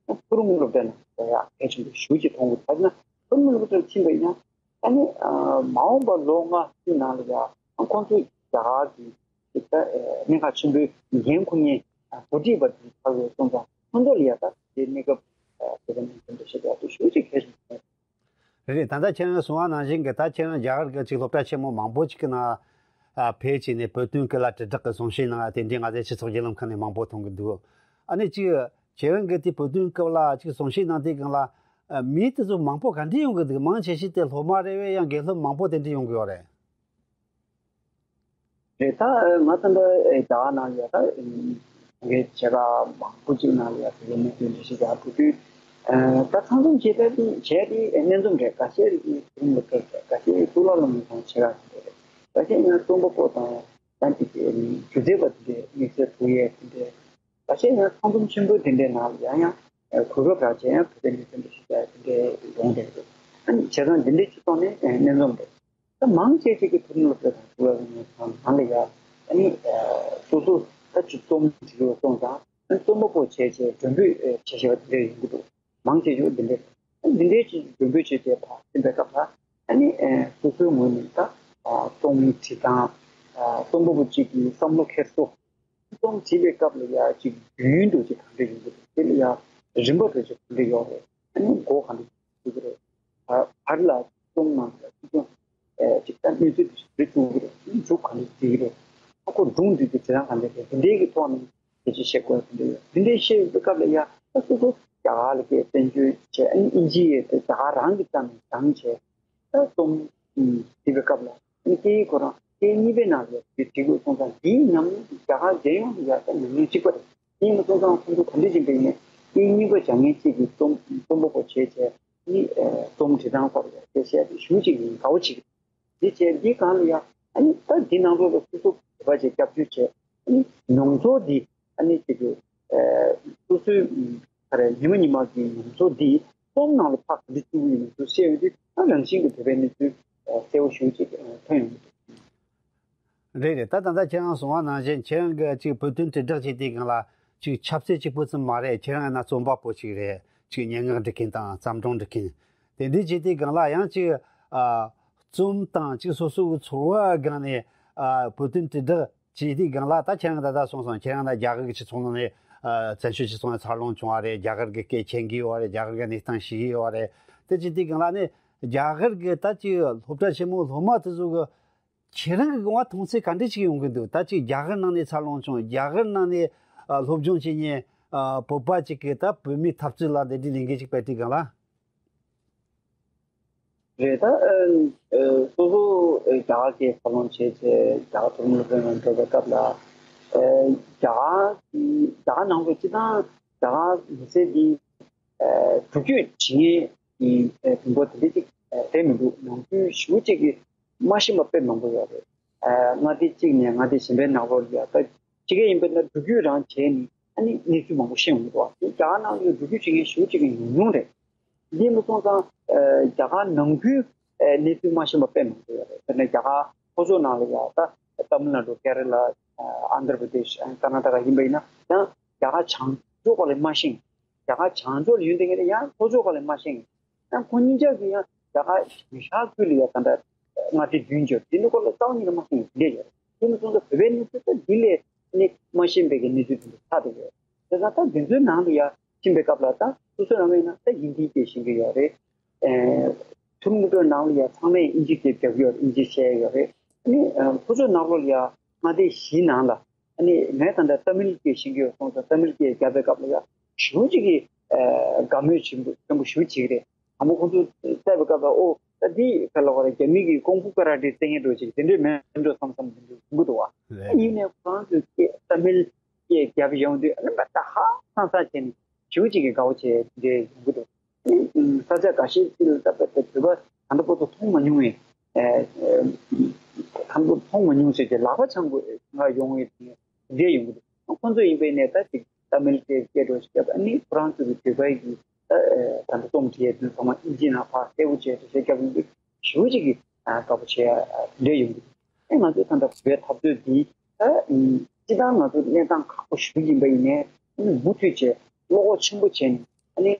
ཕུ་རུ་དངུལ་སློབ་གྲྭ་ནང་ལ་ཡ་གལ་ཆེན་པོ་ཞེ་པོ་ཅིག་མཐོང་གི་འདུག་ད་ན་ཕུ་རུ་དངུལ་སློབ་གྲྭར་ཕྱིན་པ་ཡིན་ན་ཨ་ནི་མ་འོངས་པ་ལོ་ལྔ་བཅུ་ནང་ལ་ཡ་ཁོང་ཚོ་རྒྱ་གར་གྱི་ད་གནད་འགག་ཆེན་པོའི་འགན་འཁུར་མཁན་འགོ་ཁྲིད་པ་དེ་ཚར་བའི་སོང་ཙང་ཁོང་ཚོ་ལ་ཡ་ད་དེ་གནས་སྐབས་དེ་ག་ནས་དེ་འདྲ་བཤད་ཡག་པོ་ཞེ་པོ་ཅིག་གལ་ཆེན་པོ་རེད། རེད། ད་ལྟ་ཁྱེད་རང་གསུངས་པ་ནང་བཞིན་གྱི་ད་ཁྱེད་རང་རྒྱ་གར་གྱི་ཅིག་སློབ་གྲྭ་ཆེན་མོ་མང་པོ་ཅིག་གི་ནང་ཨ་ཕེབས་བྱས་ནས་བོད་དོན་སྐོར་ལ་དྲིལ་བསྒྲགས་ཀྱི་གསུང་བཤད་གནང་ཡ་དེ་འདྲའི་ང་ཚོའི་སྤྱི་ཚོགས་བརྒྱུད་ལམ་ཁག་ནས་མང་པོ་མཐོང་གི་འདུག་ཨ་ནི་ཅིག་ཁྱེད་རང་གིས་དེ་བོད་དོན་སྐོར་ལ་ཅིག་གསུང་བཤད་གནང་དུས་སྒང་ལ་ཨ་མི་དེ་ཚོ་མང་པོ་ག་འདྲས་ཡོང་གི་འདུག་མང་ཆེ་ཤོས་དེ་སློབ་མ་རེད་པས་ཡང་དགེ་སློབ་མང་པོ་དེ་འདྲས་ཡོང་གི་ཡོད་རེད། རེད། ད་ང་ད་ལྟ་རྒྱ་གར་ནང་ལ་ཡ་ད་ངའི་བྱེད་ག་མང་པོ་ཅིག་ནང་ལ་ཡ་དེ་ལས་མི་དོན་འདྲ་ཞིག་ཡ་འགྲོ་དུས་ ད་ཚང་འཛོམས་བྱེད་ཐབས་དེ་བྱས་དེ་སྣེ་འཛོམས་རེད། ཁ་ཤས་རིགས་ཀྱི་ཁྱིམ་ལ་ཕེབས་རེད། ཁ་ཤས་གཙུག་ལག་སློབ་གཉེར་ཁང་ཆེ་ཁག་ཅིག་རེད། ཁ་ཤས་ཡང་རྩོམ་པ་པོ་དང་ཡང་དེ་གའི་སྒྱུ་རྩལ་པ་དེ་འདྲའི་དམིགས་བསལ་ཐུགས་ཡས་དེ་འདྲའི། ཁ་ཤས་ཡང་ཚང་འཛོམས་ཆེན་པོ་དེ་འདྲའི་ནང་ལ་ཡང་ཡང་གོ་སྐབས་རག་བྱས་ཡང་བོད་དོན་ལས་དོན་དུ་ཞུགས་ཡ་དེ་འདྲའི་ཡོང་བསྡད་འདུག་ཨ་ནི་བྱས་ཙང་འདི་འདྲའི་སྤྱི་ཚོགས་ནས་སྣེ་འཛོམས་རེད། ད་མང་ཆེ་ཅིག་གི་ཐུབ་ནོར་བོད་དང་ཐུབ་པ་ནང་ལ་ཡ་ཨ་ནི་སོ་སོ་ད་ཅིག་རྩོམ་འབྲི་རོགས་སོང་ཙང་རྩོམ་པ་པོ་བྱས་བྱས་མགྲོན་འབོད་བྱས་བྱས་པ་དེ་འདྲ་ཡོང་གི་འདུག་མང་ཆེ་ཤོས་འདི་འདྲ་འདི་འདྲའི་ཅིག་མགྲོན་འབོད་བྱས་བྱས་ཕར་ཕྱིན་པའི་སྐབས་ལ་ཨ་ནི་སོ་སོའི་ངོས་ནས་ད་རྩོམ་འབྲི་སྟངས་རྩོམ་པ་པོ་གཅིག་གི་བསམ་བློ་འཁྱེར་སོ། རྩོམ་བྲིས་པའི་སྐབས་ལ་ཡ་ཅིག་རྒྱུན་དུ་ཅིག་གང་འདྲ་ཡོང་གི་རེད། དེ་ལ་ཡ་རིམ་པ་དུ་ཅིག་གང་འདྲ་ཡོང་རེད། ཨ་ནི་མགོ་གང་འདྲ་ཚུགས་ཀྱི་རེད། བར་ལ་རྩོམ་ནང་ལ་ཚིག་རྒྱན་ཅིག་ད་གནས་ཚུལ་དུ་ཞིག་རེད་ཚུགས་ཀྱི་རེད། མཇུག་གང་འདྲ་བརྩི་གི་རེད། ཨ་ཁོ་སྒྲུང་འབྲི་དུས་དེ་རང་གང་འདྲ་རེད། འདི་འདྲའི་གི་ཐོག་ནས་དེ་ཅིག་བཤད་དགོས་དེ་འདྲ་ཡོད། འདི་འདྲའི་བཤད་པའི་སྐབས་ལ་ཡ་ད་སོ་སོ་རྒྱ་གར་ལ་སྐད་བཙན་བྱོལ་བྱས། ཨ་ནི་ཨིན་ཇི་ཡི་དེ་རྒྱ་གར་རང་གི་རྩ་ནས་སྦྱངས་བྱས། ད་རྩོམ་བྲིས་པའི་སྐབས་ལ་ཨ་ནི་སྐད་ཡིག་ཁོ་རང་སྐད་གཉིས་པའི་ནང་ལ་དེ་བྲིས་དགོས་སོང་ཙང་། འདིའི་ཉམས་མྱོང་དེ་རྒྱ་གར་རྒྱལ་ཡོངས་ལ་ཡ་ད་ཉམས་མྱོང་གཅིག་པ་རེད། དེ་ཡིན་པ་སོང་ཙང་ཁོང་ཚོ་ག་འདྲ་ཅིག་འདྲ་ཡིན་ནའི་སྐད་གཉིས་པ་སྦྱང་མཁན་གཅིག་གིས་རྩོམ་རྩོམ་པ་པོ་བྱས་བྱས་ནི་རྩོམ་འབྲི་སྟངས་སྐོར་ལ་དེ་བཤད་དེ་ཞུ་གཅིག་ཡིན་དགའ་བོ་བྱེད་ཀྱི་འདི་བྱས། འདི་གང་ལ་ཡ་ཨ་ནི་ད་འདི་ནང་ལོགས་ལ་སོ་སོ་བོད་པ་ཅིག་སྐྱབས་བཅོལ་བྱས། ཨ་ནི་མྱོང་ཚོར་འདི་ཨ་ནི་དེ་གི་སོ་སོའི་ག་རེ་ཉི་མ་ཉི་མ་གི་མྱོང་ཚོར་འདི་རྩོམ་ནང་ལ་ཕར་ག་འདྲ་བཅུག་གི་ཡོད་མེད་ཚུར་བཤད་ཡོང་དུས། ད་རང་བཞིན་གྱི་བོད་པའི་གནས་ཚུལ་གསལ་བོ་ཞེ་པོ་ཅིག་ཐོན་ཡོང་གི་འདུག་རེད་རེད། ད་ད་ལྟ་ཁྱེད་རང་གསུངས་པ་ནང་བཞིན་ཁྱེད་རང་གིས་ཅིག་བོད་དོན་དྲིལ་བསྒྲགས་བྱེད་དུས་སྒང་ལ་ཅིག་ཆབ་སྲིད་གཅིག་པུ་ཙམ་མ་རེད། ཁྱེད་རང་ཡང་ན་རྩོམ་པ་པོ་ཅིག་རེད། ཅིག་སྙན་ངག་འབྲི་མཁན་དང་བརྩམས་སྒྲུང་འབྲི་མཁན་དེ་འདྲའི་བྱེད་དུས་སྒང་ལ་ཡང་ཅིག་ཨ་རྩོམ་དང་ཅིག་སོ་སོ་གི་ཚོར་བ་སྒང་ནས་ཨ་བོད་དོན་དྲིལ་བསྒྲགས་བྱེད་དུས་སྒང་ལ། ད་ཁྱེད་རང་ད་ལྟ་གསུངས་སོང་། ཁྱེད་རང་ད་རྒྱ་གར་གྱི་སྤྱི་ཚོགས་ནང་ནས་ཨ་བཙན་བྱོལ་སྤྱི་ཚོགས་ནས་འཚར་ལོངས་བྱུང་བ་རེད། རྒྱ་གར་གྱི་སྐད་མཁྱེན་གྱི་ཡོད་རེད། རྒྱ་གར་གྱི་གནས་སྟངས་ཤེས་ཀྱི་ཡོད་རེད། དེ་བྱེད་དུས་སྒང་ལ་ནི་རྒྱ་གར་གྱི་ད་ཅིག་སློབ་གྲྭ་ཆེན་མོའི་སློབ་མ་དེ་ཚོ་གི་ཁྱེད་རང་གི་དགོངས་པ་མཐོང་ཚུལ་ག་འདྲ་ཞིག་ཡོང་གི་འདུག་ད་ཅིག་རྒྱ་གར་ནང་ནས་འཚར་ལོངས་བྱུང་། རྒྱ་གར་ནང་ནས་ཨ་སློབ་སྦྱོང་བྱེད་མཁན་ཨ་བོད་པ་ཅིག་གིས་ད་བོད་མིའི་འཐབ་རྩོད་ལ་དེ་འདྲའི་ལས་འགུལ་ཅིག་སྤེལ་དུས་སྒང་ལ། རེད། ད་ཨ་ཨ་སོ་སོ་ཨ་རྒྱ་གར་སྐད་འཚར་ལོངས་བྱས་བྱས་རྒྱ་གར་མཐོ་རིམ་སློབ་གྲྭའི་ནང་འགྲོ་བའི་སྐབས་ལ། ཨ་རྒྱ་གར་གྱི་རྒྱ་གར་ནང་ལོགས་སྤྱིར་བཏང་རྒྱ་གར་མི་སེར་འདི་ཨ་འགྲུལ་སྐྱོད་བྱེད་མཁན་གྱི་ཨ་གྲངས་འབོར་དེ་འདྲ་ཅིག་ཨ་དེ་མི་འདུག་ནང་ཁུལ་ཞེ་པོ་ཅིག་གིས་མ་ཤེས་པ་དཔེ་མང་པོ་ཡོད་རེད། ཨ་མངའ་སྡེ་གཅིག་ནས་མངའ་སྡེ་གཞན་པའི་ནང་ལོགས་ལ་ཡ་ད་ཕྱི་རྒྱལ་ཡིན་པས་ན་འགྲུལ་སྐྱོད་རང་བྱས་ནས་ཨ་ནི་གནས་ཚུལ་མང་པོ་ཤེས་ཡོང་གི་འདུག་བ། དེ་རྒྱ་གར་ནང་ལ་འགྲུལ་སྐྱོད་བྱེད་མཁན་ཞེ་པོ་ཅིག་གི་ཉུང་ཉུང་རེད། འདི་མ་སོང་ཙང་ཨ་རྒྱ་གར་ནང་ཁུལ་ཨ་གནས་ཚུལ་མ་ཤེས་པ་དཔེ་མང་པོ་ཡོད་རེད། དཔེར་ན་རྒྱ་གར་ལྷོ་ཕྱོགས་ནང་ལ་ཡ་ད་ཏ་མིལ་ནཱ་ཌུ། ཀེ་ར་ལ། ཨ་ཨན་དྷྲ་པྲ་དེཤ། ཨ་ཀར་ནཱ་ཊ་ཀ་ཡིན་པ་ཡིན་ན་ཡང་རྒྱ་གར་བྱང་ཕྱོགས་སྐོར་ལ་མ་ཤེས། རྒྱ་གར་བྱང་ཕྱོགས་ལ་ཡོད་བསྡད་མཁན་དེ་ཡང་ལྷོ་ཕྱོགས་སྐོར་ལ་མ་ཤེས། ཡང་ཁོང་གཉིས་ཆ་གིས་ཡང་རྒྱ་གར་བྱང་ཤར་ཁུལ་ལ་ཡ་ད་ལྟ་མངའ་སྡེ་བདུན་ཡོད། དེ་འདྲ་སྐོར་ལ་རྩ་བ་ཉིད་ནས་མ་ཤེས་མཁན་དེ་འདྲ་ཡོད་རེད། དེ་མ་སོང་ཙང་བོད་པའི་གནས་ཚུལ་ད་འདི་ལས་ནི་མ་ཤེས་པའི་གི་གནས་ཚུལ་དེ་འདྲ་ཆགས་བསྡད་ཡོད། བྱས་ཙང་ད་འདི་ཚོའི་ནང་ལ་ཡ་ཕྱིན་པའི་སྐབས་ལ་ད་སོ་སོ་རང་ཡིན་ན་ད་ཧིན་དིའི་སྐད་ཤེས་ཀྱི་ཡོད་རེད། ཨེ་ཐུམ་གུ་ཏོ་ནང་ལ་ཡ་ཚང་མས་ཨིན་ཇིའི་སྐད་རྒྱབ་ཀྱི་ཡོད་རེད། ཨིན་ཇི་བཤད་ཡོད་རེད། ཨ་ནི་ཨ་ལྷོ་ཕྱོགས་ནང་ལོགས་ལ་ཡ་མངའ་སྡེ་བཞིའི་ནང་ལ་ཨ་ནི་ངས་ད་ལྟ་ཏ་མིལ་སྐད་ཤེས་ཀྱི་ཡོད་སོང་ཙང་ཏ་མིལ་སྐད་རྒྱབ་པའི་སྐབས་ལ་ཡ་ཞེ་པོ་ཅིག་གི་ཨེ་དགའ་མོས་ཆེན་པོ་ཆེན་པོ་ཞེ་པོ་བྱེད་ཀྱི་རེད། དང་པོ་ཁོང་ཚོ་བལྟས་པའི་སྐབས་ལ། ཨོ་ད་འདི་ག་ལ་བ་རེད། རྒྱ་མི་གི་ཀོང་ཕུ་ཀ་ར་ཏེ་རྩེད་མཁན་འདྲ་ཅིག་དེ་འདྲས་མིན་འགྲོ་བསམ་བསམ་དེ་འདྲས་ཡོང་གི་འདུག་བ། རེད། ཡིན་ནའི་ཁོ་རང་ཚོའི་སྐད་ཏ་མིལ་སྐད་རྒྱབ་ཡོང་དུས་ཨ་ནི་མ་ད་ཧ་ཧང་སང་བྱས་ནས་ཞེ་པོ་ཅིག་གི་དགའ་བོ་བྱས་དེ་འདྲས་ཡོང་གི་འདུག་ཨ་ནི་ས་ཆ་འགའ་ཤས་ཅིག་ལ་ད་བོད་པ་ད་ལྟ་བར་དུ་མཐོང་མ་མྱོང་བའི་ཨེ་ཨེ་ད་ལྟ་མཐོང་མ་མྱོང་ཟེར་གྱི་ལག་པ་འཆང་དགོས་ང་ཡོང་བའི་དེ་འདྲས་ཡོང་གི་འདུག་ཁོང་ཚོ་ཡིན་པའི་ནས་ད་ཅིག་ཏ་མིལ་སྐད་སྐད་འགྲོ་ཞིག་བརྒྱབ། ཨ་ནི་ཁོ་རང་ཚོ་གི་བོད་པའི་གི་ད་ད་ལྟ་རྩོམ་བྲིས་ཡས་དུས་ཚང་མ་ཨིན་ཇི་ནང་ཕར་གསལ་པོ་བྱས་ཏེ་བཤད་རྒྱབ་ཡོང་དུས་ཞེ་པོ་ཅིག་གི་དགའ་པོ་བྱས་ཡ་དེ་འདྲས་ཡོང་གི་འདུག་ཨེ་ང་ཚོའི་ད་ལྟ་བོད་པའི་འཐབ་རྩོད་འདི་ད་སྤྱི་བཏང་ང་ཚོ་གནས་སྟངས་ཁག་པོ་ཞེ་པོ་ཡིན་པ་ཡིན་ནའི་ཨ་ནི་མུ་མཐུད་བྱས་བློ་ཁོག་ཆེན་པོ་བྱས་ནས་ཨ་ནི་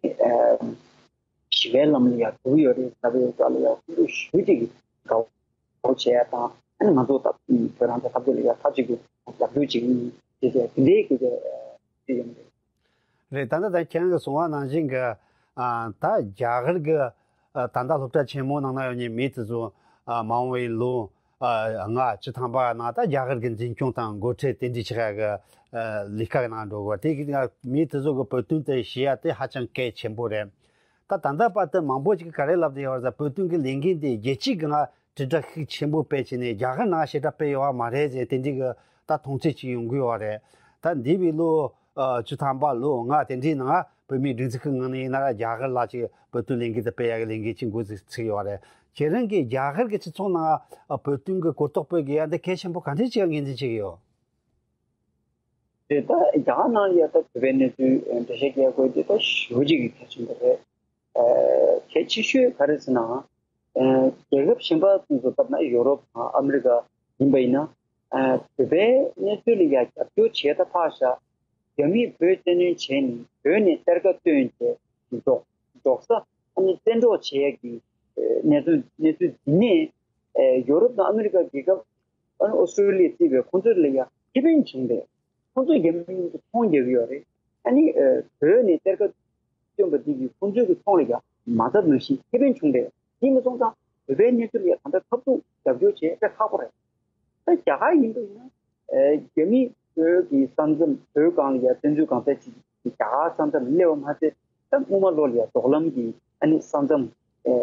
ཞི་བའི་ལམ་ལ་ཡར་འགྲོ་གི་ཡོད་རེད་ཟེར་བའི་སྐོར་ལ་ཡང་ཁོང་ཚོ་ཞེ་པོ་ཅིག་གི་དགའ་པོ་བྱས་ཡ་དང་། ཨ་ནི་ང་ཚོ་ད་བོད་རང་ཚོ་འཐབ་རྩོད་ལ་ཡ་མཐའ་གཅིག་ཏུ་རྒྱབ་སྐྱོར་བྱེད་ཀྱི་ཡིན་ཞེས་བྱས་དེ་འདྲའི་སྐད་ཆ་དེ་ཡོང་གི་རེད། རེད། ད་ལྟ་ད་ཁྱེད་རང་གིས་གསུངས་པ་ནང་བཞིན་གྱི་ཨ་ད་རྒྱ་གར་གྱི་ཨ་ད་ལྟ་སློབ་གྲྭ་ཆེན་མོ་ནང་ན་ཡོད་མཁན་མི་དེ་ཚོ་ཨ་མ་འོངས་པའི་ལོ་ཨ་ལྔ་བཅུ་ཐམ་པ་ནང་ད་རྒྱ་གར་གྱི་འཛིན་སྐྱོང་དང་འགོ་ཁྲིད་དེ་འདྲའི་ཆགས་ཡ་གི་ཨ་ལས་ཀ་གི་ནང་འགྲོ་དགོས། དེ་གི་མི་དེ་ཚོ་གི་བོད་དོན་དེ་ཤེས་ཡ་དེ་ཧ་ཅང་གལ་ཆེན་པོ་རེད། ད་ད་ལྟ་བར་དུ་མང་པོ་ཅིག་ག་རེ་ལབ་བསྡད་ཡོད་རེད་ཟེར། བོད་དོན་གྱི་ལས་འགན་དེ་རྒྱལ་སྤྱིའི་སྒང་དྲིལ་བསྒྲགས་ཤུགས་ཆེན་པོ་སྤེལ་བྱས་ནས་རྒྱ་གར་ནང་ཞེ་དྲག་སྤེལ་ཡོད་པ་མ་རེད་ཟེར་དེ་འདྲའི་གི་ད་མཐོང་ཚུལ་ཅིག་ཡོང་གི་ཡོད་རེད། ད་འདས་པའི་ལོ་ཨ་བཅུ་ཐམ་པ་ལོ་ལྔ་དེ་འདྲའི་ནང་ བོད་མིའི་སྒྲིག་འཛུགས་ཀྱི་ངང་ནས་ཡིན་ན་ར་རྒྱ་གར་ལ་ཅིག་བོད་དོན་ལས་འགུལ་དེ་སྤེལ་ཡག་གི་ལས་འགུལ་ཅིག་འགོ་ཚུགས་ཚུགས་ཡོད་རེད། ཁྱེད་རང་གིས་རྒྱ་གར་གྱི་སྤྱི་ཚོགས་ནང་བོད་དོན་གྱི་གོ་རྟོགས་སྤེལ་དགོས་ཡ་འདི་གལ་ཆེན་པོ་ག་འདྲས་ཅིག་ངོས་འཛིན་བྱེད་ཀྱི་ཡོད། དེ་ད་རྒྱ་གར་ནང་ལ་ཡ་ད་བོད་པའི་གནས་ཚུལ་འགྲེལ་བཤད་རྒྱག་དགོས་དེ་ད་ཞེ་པོ་ཅིག་གི་གལ་ཆེན་པོ་རེད། གལ་ཆེ་ཤོས་ག་རེ་ཟེར་ན། རྒྱལ་ཁབ་གཞན་པ་ཚོ་ཚོ་ལྟར་ན་ཡོ་རོབ་དང་ཨ་མི་རི་ཀ་ཡིན་པ་ཡིན་ན། བོད་པའི་གནས་ཚུལ་ལ་ཡ་རྒྱབ་སྐྱོར་བྱས་ད་ཕར་བཞག་རྒྱ་མིས་བོད་བཙན་གནོན་བྱས་ནས་བོད་ནས་གཏེར་ཁ་བཏོན་བྱས་འབྲོག་འབྲོག་ས་ཨ་ནི་བཙན་འཕྲོག་བྱེད་ཡ་གི་གནས་ཚུལ་གནས་ཚུལ་འདི་ནས་ཡོ་རོབ་དང་ཨ་མི་རི་ཀ་རྒྱལ་ཁབ། ཨ་ནི་ཨོ་སི་ཀྲོ་ལི་ཡ་བརྩིས་པའི་ཁོང་ཚོ་ལ་ཡང་ཁེ་ཕན་བྱུང་སྟེ། ཁོང་ཚོས་རྒྱ་མི་མཉམ་དུ་ཚོང་རྒྱག་གི་ཡོད་རེད། ཨ་ནི་ཨ་བོད་ནས་གཏེར་ཁ་བཏོན་པ་འདི་གིས་ཁོང་ཚོའི་གི་ཚོང་ལ་ཡང་མ་རྩ་ནང་བཞིན་ཁེ་ཕན་བྱུང་སྟེ། དེ་མ་སོང་ཙང་བོད་པའི་གནས་ཚུལ་ལ་ཡང་ད་ལྟ་ཐབས་སྡུག་རྒྱབ་སྐྱོར་བྱེད་དཔེ་ཁག་པོ་རེད། ད་རྒྱ་གར་ཡིན་པ་ཡིན་ན་ཨ་རྒྱ་མི་བོད་ཀྱི་ས་མཚམས་བོད་སྒང་ལ་ཡང་བཙན་འཛུལ་གང་ཚད་ཅིག་རྒྱ་གར་ས་མཚམས་སླེབས་པ་མ་ཟད། ད་སྔོན་མ་ལོ་ལ་ཡང་རྡོག་ལམ་གྱི་ཨ་ནི་ས་མཚམས་ཨ་ཨ་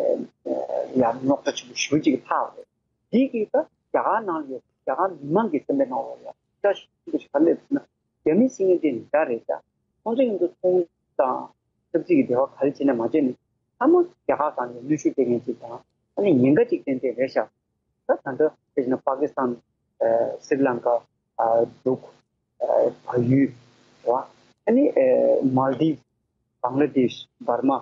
ཡང་རྙོག་དྲ་ཆེན་པོ་ཞེ་པོ་ཅིག་ལྷག་རེད། འདི་གིས་ད་རྒྱ་གར་ནང་ལ་རྒྱ་གར་མི་མང་གི་སེམས་པའི་ནང་ལ་ཡང་སྐྲག་ཤིང་པོ་ཞིག་ག་རེ་སླེབས་ཟེར་ན། རྒྱ་མི་ཟེར་མཁན་དེ་འདྲ་རེད་ད། ཁོང་ཚོ་མཉམ་དུ་ཚོང་དང་ཆབ་སྲིད་ཀྱི་འབྲེལ་བ་ག་རེ་བྱས་ནས་མ་བྱས་ནས་ཚང་མ་རྒྱ་གར་སྒང་ནས་གནོན་ཤུགས་སྤྲད་མཁན་ཅིག་དང་ཨ་ནི་ཉེན་ཁ་ཅིག་ཏན་ཏན་རེད་ཤག་ད་ད་ལྟ་དཔེར་བྱས་ན་པ་ཀི་སི་ཐན། སི་རི་ལང་ཀ། འབྲུག་བལ་ཡུལ། རེད་བ། ཨ་ནི་མཱལ་དིབ། བང་ལ་དེཤ། འབར་མ།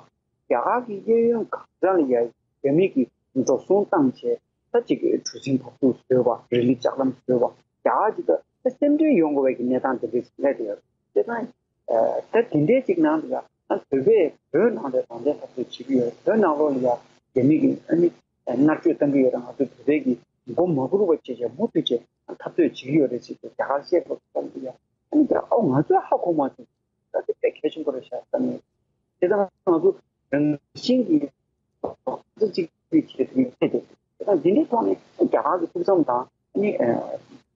རྒྱ་གར་གྱི་གཡས་གཡོན་གང་ས་ལ་ཡ་རྒྱ་མི་གིས་འགྲོ་སོང་བཏང་བྱས་ད་ཅིག་གྲུ་གཟིངས་བབས་ཚུགས་བཟོས་པ། རི་ལི་ལྕགས་ལམ་བཟོས་པ། རྒྱ་གར་གྱི་ད་ད་སེམས་ཁྲལ་ཡོང་དགོས་པའི་གི་གནས་སྟངས་དེ་འདྲ་ཞིག་སླེབས་ཡོད་རེད། དེ་ཙང་ད་དེ་འདྲའི་ཅིག་ནང་དུ་ཡ་ད་བོད་པས་བོད་ནང་ལ་རང་བཙན་འཐབ་རྩོད་བྱེད་ཀྱི་ཡོད་རེད། བོད་ནང་ལོགས་ལ་ཡ་རྒྱ་མི་གིས་ཨ་ནི་མནར་གཅོད་བཏང་གི་ཡོད་རེད། ང་ཚོ་བོད་པའི་གི་མགོ་མ་སྒུར་བ་བྱས་བྱས་མུ་མཐུད་བྱས་འཐབ་རྩོད་བྱེད་ཀྱི་ཡོད་རེད་ཟེར་ཏེ་རྒྱ་གར་བཤད་དགོས་བསམ་གྱི་ཡ། ཨ་ནི་རྒྱ་ཨོ་ང་ཚོས་ཧ་གོ་མ་སོང་། ད་དེ་དཔེ་གལ་ཆེན་པོ་རེད་ཤག་བསམ་ནས། དེ་ལྟར་ང་ཚོ་རང་བཞིན་གྱིས་ཁོ་ཚོ་གཅིག་གིས་བྱེད་ཐུབ་ཀྱི་ཚེ་དེ་དེ་དང་འདི་འདྲའི་ཐོག་ནས་རྒྱ་གར་གྱི་ཕུགས་བསམ་དང་ཨ་ནི་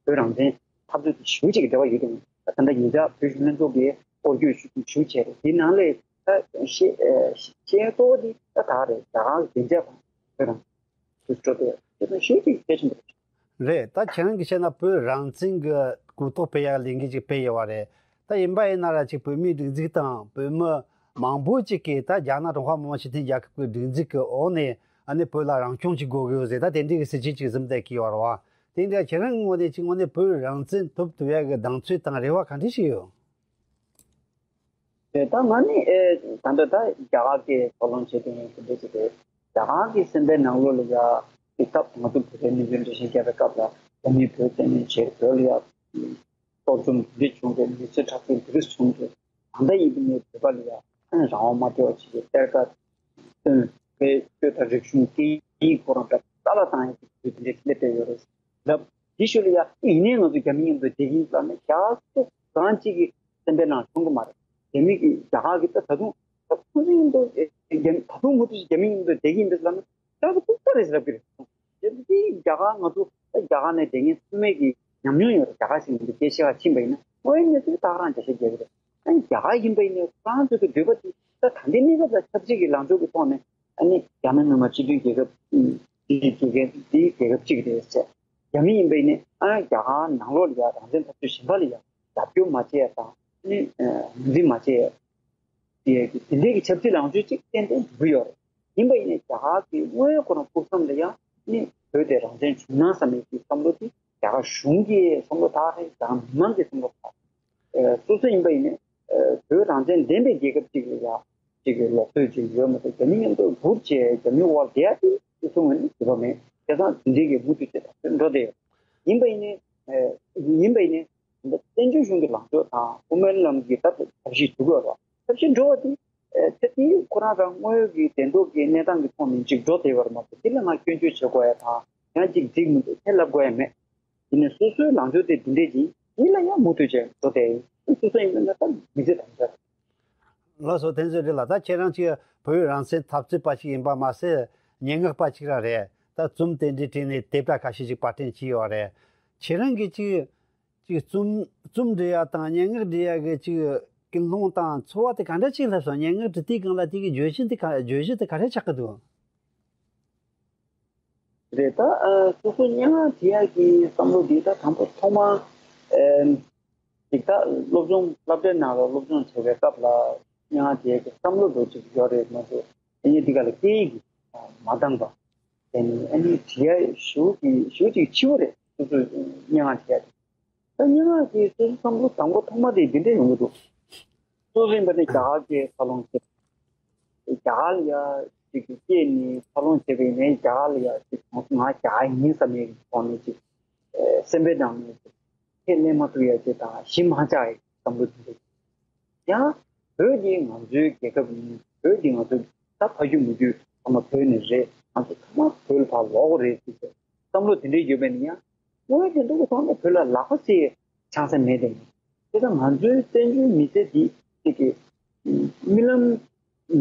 བོད་རང་བཙན་འཐབ་རྩོད་དེ་ཞེ་པོ་ཅིག་གི་འབྲེལ་བ་ཡོད་དུས། ད་ལྟ་ཉེ་ཆར་བོད་གཞོན་ལྷན་ཚོགས་ཀྱིས་སྐོར་སྐྱོད་ཞུ་ཞུ་བྱས་རེད། དེའི་ནང་ལས་ད་བཤད་བཤད་གཙོ་བོ་དེ་ད་ད་རེད། རྒྱ་གར་གྱི་བདེ་འཇགས་དང་བོད་རང་དུ་འགྲོ་དེ་དེ་དང་ཞེ་པོ་ཅིག་གལ་ཆེན་པོ་རེད། རེད། ད་ཁྱེད་རང་གིས་བཤད་ན་བོད་རང་བཙན་གྱི་གོ་རྟོགས་སྤེལ་ཡག་ལས་འགུལ་ཅིག་སྤེལ་ཡོད་པ་རེད། ད་ཡིན་པ་ཡིན་ན་ར་ཅིག་བོད་མིའི་སྒྲིག་འཛུགས་དང་བོད་མི་མང་པོ་ཅིག་གིས་ད་རྒྱ་ནག་ཀྲུང་ཧྭ་མི་དམངས་སྤྱི་མཐུན་རྒྱལ་ཁབ་ཀྱི་སྒྲིག་འཛུགས་ཀྱི་འོག་ནས་ཨ་ནི་བོད་ལ་རང་སྐྱོང་ཅིག་དགོས་ཀྱི་ཡོད་ཟེར། ད་དེ་འདྲའི་གི་སྲིད་ཇུས་ཅིག་འཛིན་བསྡད་ཀྱི་ཡོད་རེད་བ། དེ་འདྲ་ཁྱེད་རང་གི་ངོས་ནས་ཅིག་དངོས་གནས་བོད་རང་བཙན་ཐོབ་ཐུབ་ཡག་གི་གདེང་ཚོད་དང་རེ་བ་ག་འདྲ་ཞིག་ཡོད། དེ་ད་ང་ནི་ཨེ་ད་ལྟ་ད་རྒྱ་གར་གྱི་ཐོག་ལམ་བྱེད་དུས་ཡིན་གྱི་འདུག་ཅེས་དེ་རྒྱ་གར་གྱི་སེམས་པའི་ནང་ལོགས་ལ་ཡ་དེ་སྐབས་ང་ཚོ་བོད་པའི་ནུས་པའི་འགྲེལ་བཤད་བརྒྱབ་པའི་སྐབས་ལ་རྒྱ་མིས་བོད་བཙན་གནོན་བྱས། བོད་ལ་ཡ་གཏོར་བཅོམ་འདི་བྱུང་སྟེ་མི་ཚེ་འཕྲག་བསྟན་འདི་རིགས་བྱུང་སྟེ། ད་ལྟ་ཡིན་པ་ནས་བོད་པ་ལ་ཡ་ཨ་ནི་རང་དབང་མ་སྤྲད་པ་བྱས་ཏེ་གཏེར་ཁ་བཏོན། བོད་སྐད་དང་རིག་གཞུང་སྐད་ཡིག་ཁོ་རང་ད་རྩ་བ་བཏང་ཡ་གི་དུས་དེ་འདྲ་སླེབས་བསྡད་ཡོད་རེད་ལབ། དེ་ཤུལ་ལ་ཡ་ཡིན་ནའི་ང་ཚོ་རྒྱ་མི་མཉམ་དུ་བསྡད་ཀྱི་ཡིན་ལབ་ན་རྒྱ་སྐད་གང་གཅིག་གི་སེམས་པའི་ནང་ཤོང་གི་མ་རེད། རྒྱ་མི་གི་རྒྱ་གར་གི་ད་ད་དུང་ད་ཁོང་ཚོ་མཉམ་དུ་རྒྱ་ད་དུང་མུ་མཐུད་རྒྱ་མི་མཉམ་དུ་བསྡད་ཀྱི་ཡིན་པས་ལབ་ན་རྒྱ་གི་ལྐུགས་པ་རེད་ཟེར་ལབ་ཀྱི་རེད། རྒྱ་མི་རྒྱ་གར་ང་ཚོ་རྒྱ་གར་ནས་བསྡད་མཁན་ཚང་མས་ཀྱི་ཉམས་མྱོང་ཡོད་རེད། རྒྱ་གར་ཞིག་ཡིན་པའི་སྐད་ཆ་ཕྱིན་པ་ཡིན་ན་དངོས་ཡོད་གནས་ཚུལ་ད་ག་རང་འགྲེལ་བཤད་རྒྱག་གི་རེད། ཨ་ནི་རྒྱ་གར་ཡིན་པ་ཡིན་ནའི་ཁོ་རང་ཚོའི་གི་འདོད་པ་དེ་ད་ད་ལྟའི་གནས་སྐབས་ལ་ཆབ་སྲིད་ཀྱི་ལངས་ཕྱོགས་ཀྱི་ཐོག་ནས་ཨ་ནི་རྒྱ་ནག་མི་དམངས་སྤྱི་མཐུན་རྒྱལ་ཁབ་དེའི་དགེ་རྒན་དེའི་རྒྱལ་ཁབ་གཅིག་རེད་ཟེར། རྒྱ་མི་ཡིན་པ་ཡིན་ནའི་ཨ་རྒྱ་གར་ནང་ལོགས་ལ་ཡ་རང་བཙན་འཐབ་རྩོད་གཞན་པ་ལ་ཡ་རྒྱབ་སྐྱོར་མ་བྱེད་ཡ་དང་ཨ་ནི་ངོས་འཛིན་མ་བྱེད་ཡ། དེ་དེ་འདྲའི་གི་ཆབ་སྲིད་ལངས་ཕྱོགས་གཅིག་ཏན་ཏན་འགྲོ་གི་ཡོད་རེད། ཡིན་པ་ཡིན་ནའི་རྒྱ་གར་གྱི་དངོས་ཡོད་ཁོ་རང་ཕུགས་བསམ་ལ་ཡང་ནི་བོད་དེ་རང་བཙན་བྱུང་ན་བསམ་པའི་གི་བསམ་བློ་དེ་རྒྱ་གར་གཞུང་གི་བསམ་བློ་དག་རེད། རྒྱ་གར་མི་མང་གི་བསམ་བློ་དག་རེད། སོ་སོ་ཡིན་པ་ཡིན་ནའི་བོད་རང་བཙན་ལྡན་པའི་རྒྱལ་ཁབ་ཅིག་ལ་ཡང་ཅིག་གི་ལོག་འདོད་ཅིག་ཡོད་མ་གཏོགས་རྒྱ་མི་མཉམ་དུ་སྒུར་བྱས་རྒྱ་མི་དབར་བསྡད་ཡ་དེ་སོ་སོ་ངོས་ནས་འདོད་པ་མེད། བྱས་ཙང་འདི་འདྲའི་གི་མུ་མཐུད་བྱས་ད་འགྲོ་བསྡད་ཡོད། ཡིན་པ་ཡིན་ནའི་ཡིན་པ་ཡིན་ནའི་བཙན་བྱོལ་གཞུང་གི་ལངས་ཕྱོགས་དང་དབུ་མའི་ལམ་གྱི་ད་ཐབས་ཤེས་འགྲོ་གི་ཡོད་རེད། ཐབས་ཤེས་འགྲོ་བ་དེ་ཨེ་ཚེ་འདི་ཁོ་རང་རང་དངོས་ཡོད་ཀྱི་བདེན་ཐོག་གི་གནས་སྟངས་ཀྱི་ཐོག་ནས་ཅིག་འགྲོ་བསྡད་པ་རེད་མ་གཏོགས་འདི་ལ་ང་སྐྱོན་བརྗོད་བྱེད་དགོས་ཡ་དང་ཡང་ཅིག་འགྲིག་མི་འདུག་ཁས་ལབ་དགོས་ཡ་མེད། ཡིན་ནའི་སོ་སོའི་ལངས་ཕྱོགས་དེ་འདི་འདྲས་ཀྱིས་འདི་ལ་ཡང་མུ་མཐུད་བྱས་འགྲོ་བསྡད་ཡིན། སོ་སོ་ཡིན་པ་ན་ད་མི་ཚེ་དང་འདྲ། ལགས་སོ། བསྟན་འཛིན་རེད་ལགས། ད་ཁྱེད་རང་ཅིག་བོད་རང་བཙན་འཐབ་རྩོད་པ་ཞིག་ཡིན་པ་མ་ཟད་སྙན་ངག་པ་ཅིག་རང་རེད། ད་རྩོམ་དེ་འདྲའི་སྤྲད་ནས་དེབ་གྲས་ཁ་ཤས་ཅིག་པར་སྐྲུན་བྱས་ཡོད་རེད། ཁྱེད་རང་གིས་ཅིག་ཅིག་རྩོམ་རྩོམ་འབྲི་ཡ་དང་སྙན་ངག་འབྲི་ཡ་གི་ཅིག་ཀུན་སློང་དང་ཚོར་བ་དེ་ག་འདྲ་ཅིག་སླེབས་སོང་། སྙན་ངག་འབྲི་དུས་སྒང་ལ་དེ་གི་བརྗོད་གཞི་འདི་ག་བརྗོད་གཞི་དེ་ག་རེ་ཆགས་ཀྱི་འདུག་རེད། ད་ཨ་སོ་སོ་སྙན་ངག་བྲིས་ཡག་གི་བསམ་བློ་འདི་ད་དང་པོ་ཐོག་མ་ཨེམ་ཅིག་ད་སློབ་སྦྱོང་སློབ་གྲྭའི་ནང་ལ་སློབ་སྦྱོང་བྱེད་པའི་སྐབས་ལ་ སྙན་ངག་བྲིས་ཡས་ཀྱི་བསམ་བློ་འདྲ་ཅིག་ཡོད་རེད་མ་གཏོགས། ཨ་ནི་འདི་ག་ལ་སྐད་ཡིག་གིས་མ་འདང་པ། ཨ་ནི་ཨ་ནི་བྲིས་ཡ་ཞེ་པོ་ཅིག་ཞེ་པོ་ཅིག་འཕྱི་བོ་རེད། སོ་སོས་སྙན་ངག་བྲིས་ཡ་དེ། ད་སྙན་ངག་གི་སོ་སོའི་བསམ་བློ་དང་པོ་ཐོག་མ་དེ་འདི་འདྲ་ཡོང་གི་འདུག། སོ་སོ་ཡིན་པ་ནི་རྒྱ་གར་སྐད་འཚར་ལོངས་བྱས། རྒྱ་གར་ལ་ཡ་ཅིག་གི་སྐྱེས་ནས་འཚར་ལོངས་བྱས་པ་ཡིན་ནའི་རྒྱ་གར་ལ་ཡ་ཅིག་ང་ང་རྒྱ་གར་ཡིན་བསམ་ཡས་ཀྱི་ཐོག་ནས་ཅིག་སེམས་པའི་ནང་ནས་ཅིག་ཁས་ལེན་མ་ཐུབ་ཡ་ཅིག་དང་གཞི་མ་ཆགས་ཡ་བསམ་བློ་འདི་འདྲ། ཡང་བོད་འདི་ང་ཚོའི་རྒྱལ་ཁབ་ཡིན། བོད་འདི་ང་ཚོའི་ད་ཕ་རྒྱུད་མུ་རྒྱུད་ཚང་མ་བོད་ནས་རེད། ང་ཚོ་ཚང་མ་བོད་ལ་ཕར་ལོག་དགོས་རེད་ཟེར་བྱས་བསམ་བློ་དེ་འདྲ་ཡོད་པས་ན། ཡང་དངོས་ཡོད་བདེན་དོན་གྱི་ཐོག་ནས་བོད་ལ་ལག་པ་འཚལ་ཡས་ཆང་ས་མེད་དེ། དེ་ལྟར་ང་ཚོའི་བཙན་བྱོལ་མི་སེར་འདི་གཅིག་གི་རྨི་ལམ་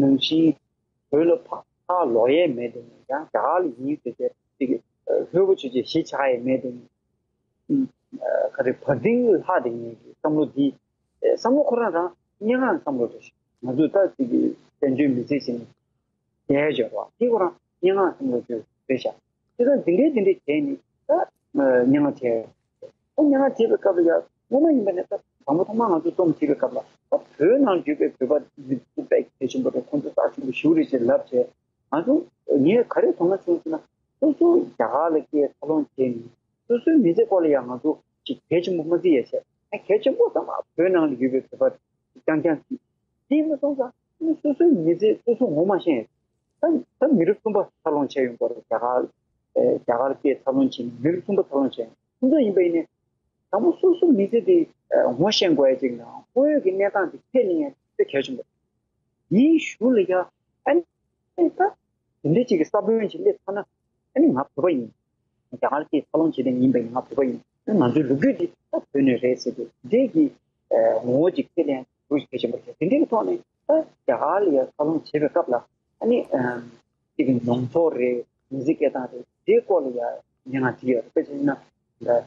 ནང་བཞིན་བོད་ལ་ཕར་ལོག་ཡས་མེད་དེ། ཡང་རྒྱ་གར་ལ་ཡིན་ཟེར་བྱས་གཅིག་གི་ལྷོད་པོ་བྱས་བྱས་གཞིས་ཆགས་ཡས་མེད་དེ། ཨ་ག་རེ་བར་ལྡིང་ལྷག་དེ་ངེད་ཀྱི་བསམ་བློ་འདི། ཨེ་བསམ་བློ་ཁོ་རང་རང་སྙན་ངག་བསམ་བློ་རེད་ཤག། ང་ཚོས་ད་ཅིག་གི་བཙན་བྱོལ་མི་སེར་ཞིག་ནས་བསྡད་ཡོད་པ་དེ་ཁོ་རང་སྙན་ངག་བསམ་བློ་ཅིག་རེད་ཤག། དེ་ཚོ་འདི་འདྲའི་འདི་འདྲའི་བྱས་ནས་ད་ཨ་སྙན་ངག་བྱས། ཨ་སྙན་ངག་བྱེད་པའི་སྐབས་ལ་ཡ་སྔོན་མ་ཡིན་པ་ནས་ད་དང་པོ་ཐོག་མར་ང་ཚོ་རྩོམ་བྲིས་པའི་སྐབས་ལ་ད་བོད་ནང་ཡོད་པའི་བོད་པ་འདི་ཚོ་དཔེ་གལ་ཆེན་པོ་རེད། ཁོང་ཚོ་རྩ་ཆེན་པོ་ཞེ་པོ་རེད་ཅེས་ལབ་བྱས། ང་ཚོ་ངས་ག་རེ་དོགས་སྣང་བྱུང་ཟེར་ན། སོ་སོ་རྒྱ་གར་ལ་སྐྱེས་འཚར་ལོངས་བྱས་ནས་སོ་སོའི་མི་ཚེ་སྐོར་ལ་ཡང་ང་ཚོ་ཅིག་གལ་ཆེན་པོ་མ་བརྩི་ཡ་བྱས། ཨ་གལ་ཆེན་པོ་ཚང་མ་བོད་ནང་ལ་ཡོད་པའི་བོད་པ་རྐྱང་རྐྱང་བརྩིས། དེ་མ་སོང་ཙང་ཨ་ནི་སོ་སོའི་མི་ཚེ་སོ་སོ་ངོ་མ་ཤེས། ད་ད་མི་རབས་གསུམ་པ་འཚར་ལོངས་བྱས་ཡོང་གི་རེད། རྒྱ་གར་ཨེ་རྒྱ་གར་སྐྱེས་འཚར་ལོངས་བྱས་ནས་མི་རབས་གསུམ་པ་འཚར་ལོངས་བྱས། ཁོང་ཚོ་ཡིན་པ་ཡིན་ནའི་དང་པོ་སོ་སོ་མི་ཚེ་དེ་ཨ་ངོ་ཤེས་དགོས་ཡ་ཅིག་དང་དངོས་ཡོད་ཀྱི་གནས་སྟངས་དེ་ཁས་ལེན་ཡ་དེ་གལ་ཆེན་པོ། དེའི་གཞུག་ལ་ཡ་ཨ་ནི་ད་དེ་འདྲའི་ཅིག་གི་ས་བོན་ཅིག་སླེབས་ཚར་ན། ཨ་ནི་ང་བོད་པ་ཡིན། རྒྱ་གར་གྱི་འཚར་ལོངས་བྱེད་མཁན་ཡིན་པ་ཡིན། ང་བོད་པ་ཡིན། ཨ་ནི་ང་ཚོའི་ལོ་རྒྱུས་འདི་ད་བོད་ནས་རེད་ཟེར་ཏེ་དེ་འདྲའི་གི་ཨ་ངོ་བོ་ཅིག་ཁས་ལེན་དགོས་གལ་ཆེན་པོ་རེད། དེ་འདྲའི་གི་ཐོག་ནས་ད་རྒྱ་གར་ལ་ཡ་འཚར་ལོངས་བྱེད་པའི་སྐབས་ལ་ཨ་ནི་ཨམ་ཅིག་གི་མྱོང་ཚོར་རེད། མི་ཚེ་སྐྱེལ་སྟངས་རེད། དེའི་སྐོར་ལ་ཡ་སྙན་ངག་བྲིས་ཡོད་རེད། དཔེ་བྱས་ན་ད་ཨ་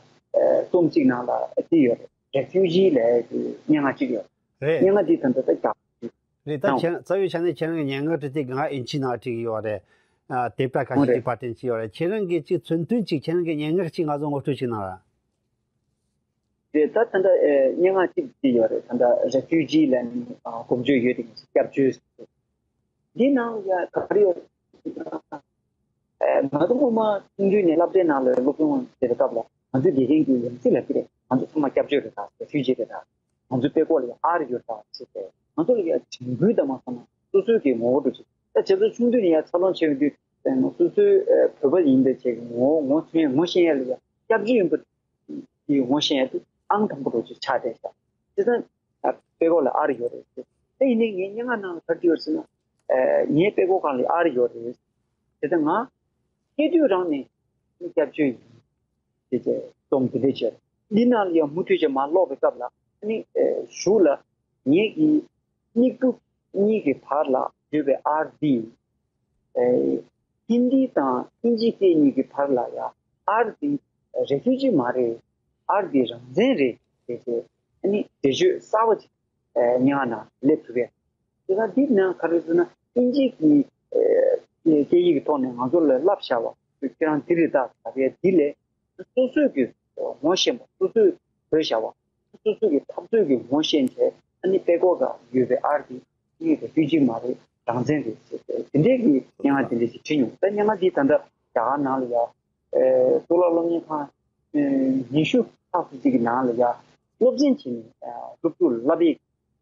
རྩོམ་གཅིག་ནང་ལ་བྲིས་ཡོད་རེད། རེ་ཕིའུ་ཇི་ལབ་ཡ་གི་སྙན་ངག་གཅིག་ཡོད་རེད། རེད། སྙན་ངག་འདི་ད་ལྟ་ད་རྒྱ་རེད། ད་ཁྱེད་རང་རྩ་བའི་ཆ་ནས་ཁྱེད་རང་གི་སྙན་ངག་བྲིས་དེ་ང་ཨིན་ཇི་ནང་བྲིས་ཀྱི་ཡོད་རེད། ཨ་དེབ་གྲས་ཁ་ཤས་ཀྱིས་པར་སྐྲུན་བྱས་ཡོད་རེད། ཁྱེད་རང་གིས་ཅིག་མཚོན་དོན་ཅིག་ཁྱེད་རང་གི་སྙན་ངག་ཅིག་ང་ཚོ་ངོ་སྤྲོད་ཅིག་གནང་ར། རེད། ད་ད་ལྟ་ཨེ་སྙན་ངག་ཅིག་བྲིས་ཡོད་རེད། ད་ལྟ་རེ་ཕིའུ་ཇི་ལབ་ནས་ཨ་གོམ་བརྗོད་ཡོད་དེ། སྐྱབས་བཅོལ། འདི་ནང་ཡ་ག་རེ་ཡོད། ཨ་ང་ཚོ་སྔོན་མ་ཆུང་དུས་ནས་སློབ་གྲྭའི་ནང་ལ་སློབ་སྦྱོང་བྱེད་པའི་སྐབས་ལ་ང་ཚོའི་དགེ་རྒན་གྱིས་ཡང་སྲིད་ལབ་ཀྱི་རེད། ང་ཚོ་ཚང་མ་སྐྱབས་བཅོལ་རེད་ད། རེ་ཕིའུ་ཇི་རེད་ད། ང་ཚོའི་དཔྲལ་ཀོག་ལ་ཡ་ཨར་ཡོད་ད་ཟེར་ཏེ། ང་ཚོ་ལ་ཡ་དྲན་སྐུལ་དང་མ་སོང་ན་སོ་སོའི་གི་ངོ་བོ་འདྲ་ཅིག་ད་བྱས་ཙང་ཆུང་དུས་ནས་ཡ་འཚར་ལོངས་བྱས་ཡོང་དུས་ང་ཚོའི་ཨ་བོད་པ་ཡིན་པའི་ཆེད་ཀྱི་ངོ་བོ་ངོ་མཚོན་ཡ་ངོ་ཤེས་ཡ་ལ་ཡ་སྐྱབས་བཅོལ་ཡིན་པ་དེ་ངོ་ཤེས་ཡ་དེ་ཨང་དང་པོ་འདྲ་ཅིག་ཆགས་བསྡད་ཤག། བྱས་ཙང་ཨ་དཔྲལ་ཀོག་ལ་ཨར་ཡོད་རེད་ཟེར། དེ་ཡིན་ནའི་ངའི་སྙན་ངག་ནང་ལ་ག་རེ་བྲིས་ཡོད་ཟེར་ན། ཨ་ངའི་དཔྲལ་ཀོག་སྒང་ལ་ཨར་ཡོད་རེད། དེ་ལྟར་ང་སྐྱེས་དུས་རང་ནས་སྐྱབས་བཅོལ་ཡིན་ཟེར་ཏེ་རྩོམ་དེ་འདྲ་བྱས། འདི་ནང་ལ་ཡང་མུ་མཐུད་བྱས་མར་ཀློག་པའི་སྐབས་ལ་ཨ་ནི་ཨ་གཞུག་ལ་ངེད་ཀྱི་མིག་ཏོ་གཉིས་ཀྱི་བར་ལ་ཡོད་པའི་ཨར་འདི། ཨེ། ཧིན་དི་དང་ཨིན་ཇི་སྐད་གཉིས་ཀྱི་བར་ལ་ཡང་ཨར་འདི་རེ་ཕིའུ་ཇི་མ་རེད། ཨར་འདི་རང་བཙན་རེད་ཟེར་ཏེ་ཨ་ནི་འགྲེལ་བརྗོད་གསར་པ་ཅིག་ཨེ་སྙན་ངག་ནང་སླེབས་ཐུབ་པས། དེ་ག་འདི་ནང་ག་རེ་ཟེར་ན་ཨིན་ཇི་གི་ཨེ་སྐད་ཡིག་གི་ཐོག་ནས་ང་ཚོ་ལ་བསླབ་བྱ་བ་ཁྱེད་རང་འདི་རེད་ད་ཟེར་བའི་འདི་ལས། སོ་སོས་ཀྱི་ངོ་ཤེས་པ། སོ་སོས་བོད་བྱ་བ། སོ་སོས་ཀྱི་འཐབ་རྩོད་ཀྱི་ངོ་ཤེས་བྱས། ཨ་ནི་དཔྲལ་ཀོག་ག་ཡོད་པའི་ཨར་འདི་ངེད་ཀྱི་ཕུལ་གྱི་མ་རེད། རང་བཙན་རེད་ཟེར་ཏེ་དེ་འདྲའི་གི་སྙན་ངག་དེ་འདྲ་ཞིག་བྲིས་མྱོང་། ད་སྙན་ངག་འདི་ད་ལྟ་རྒྱ་གར་ནང་ལ་ཡ་ཨེ་གཙུག་ལག་སློབ་གཉེར་ཁང་ཨེ་ཉི་ཤུ་ལྷག་ཙམ་ཅིག་གི་ནང་ལ་ཡ་སློབ་ཚན་བྱས་ནས་ཨེ་སློབ་ཕྲུག་བསླབ་པའི་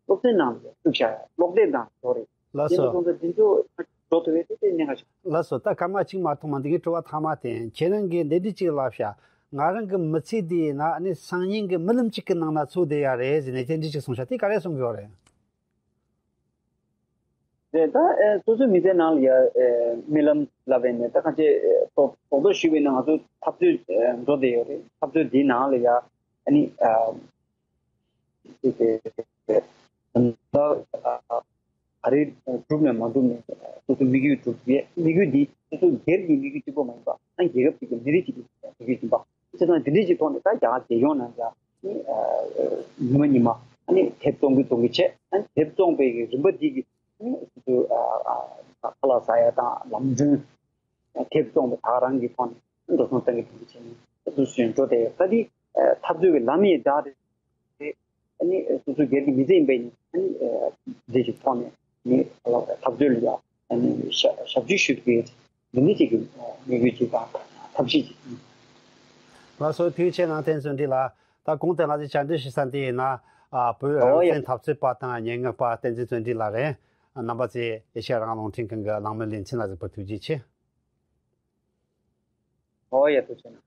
སློབ་ཚན་ནང་ལ་བཙུགས་བཞག་ཡ་ཀློག་དེབ་དང་འགྲོ་རེད། ལགས་སོ། དེ་འདྲ་སོང་ཙང་འདི་ཚོ་འགྲོ་ཐུབ་པའི་དེ་དེ་གནད་འགག་ཆེ། ལགས་སོ། ད་སྐར་མ་གཅིག་མ་གཏོགས་མ་འདུག་གི། དྲི་བ་ཐ་མ་དེ་ཁྱེད་རང་གིས་འདི་འདྲ་ཅིག་ལབ་ཤག། ང་རང་གི་མི་ཚེ་འདིའི་ནང་ནས་སང་ཉིན་གྱི་རྨི་ལམ་གཅིག་གི་ནང་ན་འཚོ་བསྡད་ཡ་རེད་ཟེར་ནས་དེ་འདྲ་ཅིག་གསུངས་ཤག། དེ་ག་རེ་གསུང་གི་ཡོད་རེད། རེད། ད་ཨེ་སོ་སོའི་མི་ཚེ་ནང་ལ་ཡ་ཨེ་རྨི་ལམ་ལབ་པ་ཡིན་ནའི་ད་གང་ཅི་ཨེ་རྡོག་རྡོག་རྡོག་ཞུས་པ་ཡིན་ན་ང་ཚོ་འཐབ་རྩོད་ཨེ་འགྲོ་བསྡད་ཡོད་རེད། འཐབ་རྩོད་འདིའི་ནང་ལ་ཡ་ཨ་ནི་ཨ། ཅིག་གི་ད་ཨ་ཨ་རིའི་གྲུབ་ནས་མ་གྲུབ་ནས་སོ་སོའི་དམིགས་ཡུལ་གྲུབ་ཡས། དམིགས་ཡུལ་འདི་སོ་སོའི་སྒེར་གྱི་དམིགས་ཡུལ་གཅིག་པོ་མ་ཡིན་པ་ཨ་རྒྱལ་ཁབ་ཅིག་གི་མི་རིགས་ཅིག་གི་དམིགས་ཡུལ་ཡིན་པ། བྱས་ཙང་འདི་འདྲའི་ཅིག་ཐོག་ནས་ད་རྒྱ་གར་རྒྱལ་ཡོངས་ནང་ལ་ཨ་ཉི་མ་ཉི་མ་ཨ་ནི་དེབ་བཙོང་གི་བཙོང་གི་བྱས། ཨ་ནི་དེབ་བཙོང་པའི་གི་རིམ་པ་འདི་གི་ཨ་ནི་སོ་སོའི་ཨ་ཨ་ཨ་ཁ་ལག་ཟ་ཡ་དང་ལམ་གྲོན། དེབ་བཙོང་པའི་ད་ག་རང་གི་ཐོག་ནས་འགྲོ་སོང་བཏང་གི་བཏང་གི་བྱས་ནས་འདུག་སེ་འགྲོ་བསྡད་ཡོད། ད་འདི་འཐབ་རྩོད་ཀྱི་ལམ་ཡིན་ད་རེད། ཨ་ནི་སོ་སོའི་སྒེར་གྱི་མི་ཚེ་ཡིན་པ་ཡིན། ཨ་ནི་འདི་ཅིག་ཐོག་ནས་ནི་འཐབ་རྩོད་ལ་ཡང་ཨ་ནི་ཞབས་ཞབས་ཞུ་ཞུ་གི་འདི་འདྲ་ཅིག་གི་དམིགས་ཡུལ་ཅིག་དང་ཐབས་ཤེས་ཅིག་ལགས་སོ། ཐུགས་རྗེ་ཆེ་གནང་། བསྟན་བརྩོན་འགྲུས་ལགས། ད་གོང་དུ་ང་ཚོས་བཅར་འདྲི་ཞུ་ས་འདི་ཡིན་ན། ཨ། བོད་རང་བཙན་འཐབ་རྩོད་པ་དང་སྙན་ངག་པ་བསྟན་འཛིན་བརྩོན་འགྲུས་ལགས་རེད། རྣམ་པ་ཚོས་ཨེ་ཤེ་ཡ་རང་དབང་རླུང་འཕྲིན་ཁང་གི་གླེང་མོལ་ལེ་ཚན་ལ་གཟིགས་པར་ཐུགས་རྗེ་ཆེ། ཨོ་ཡ། ཐུགས་རྗེ་གནང་།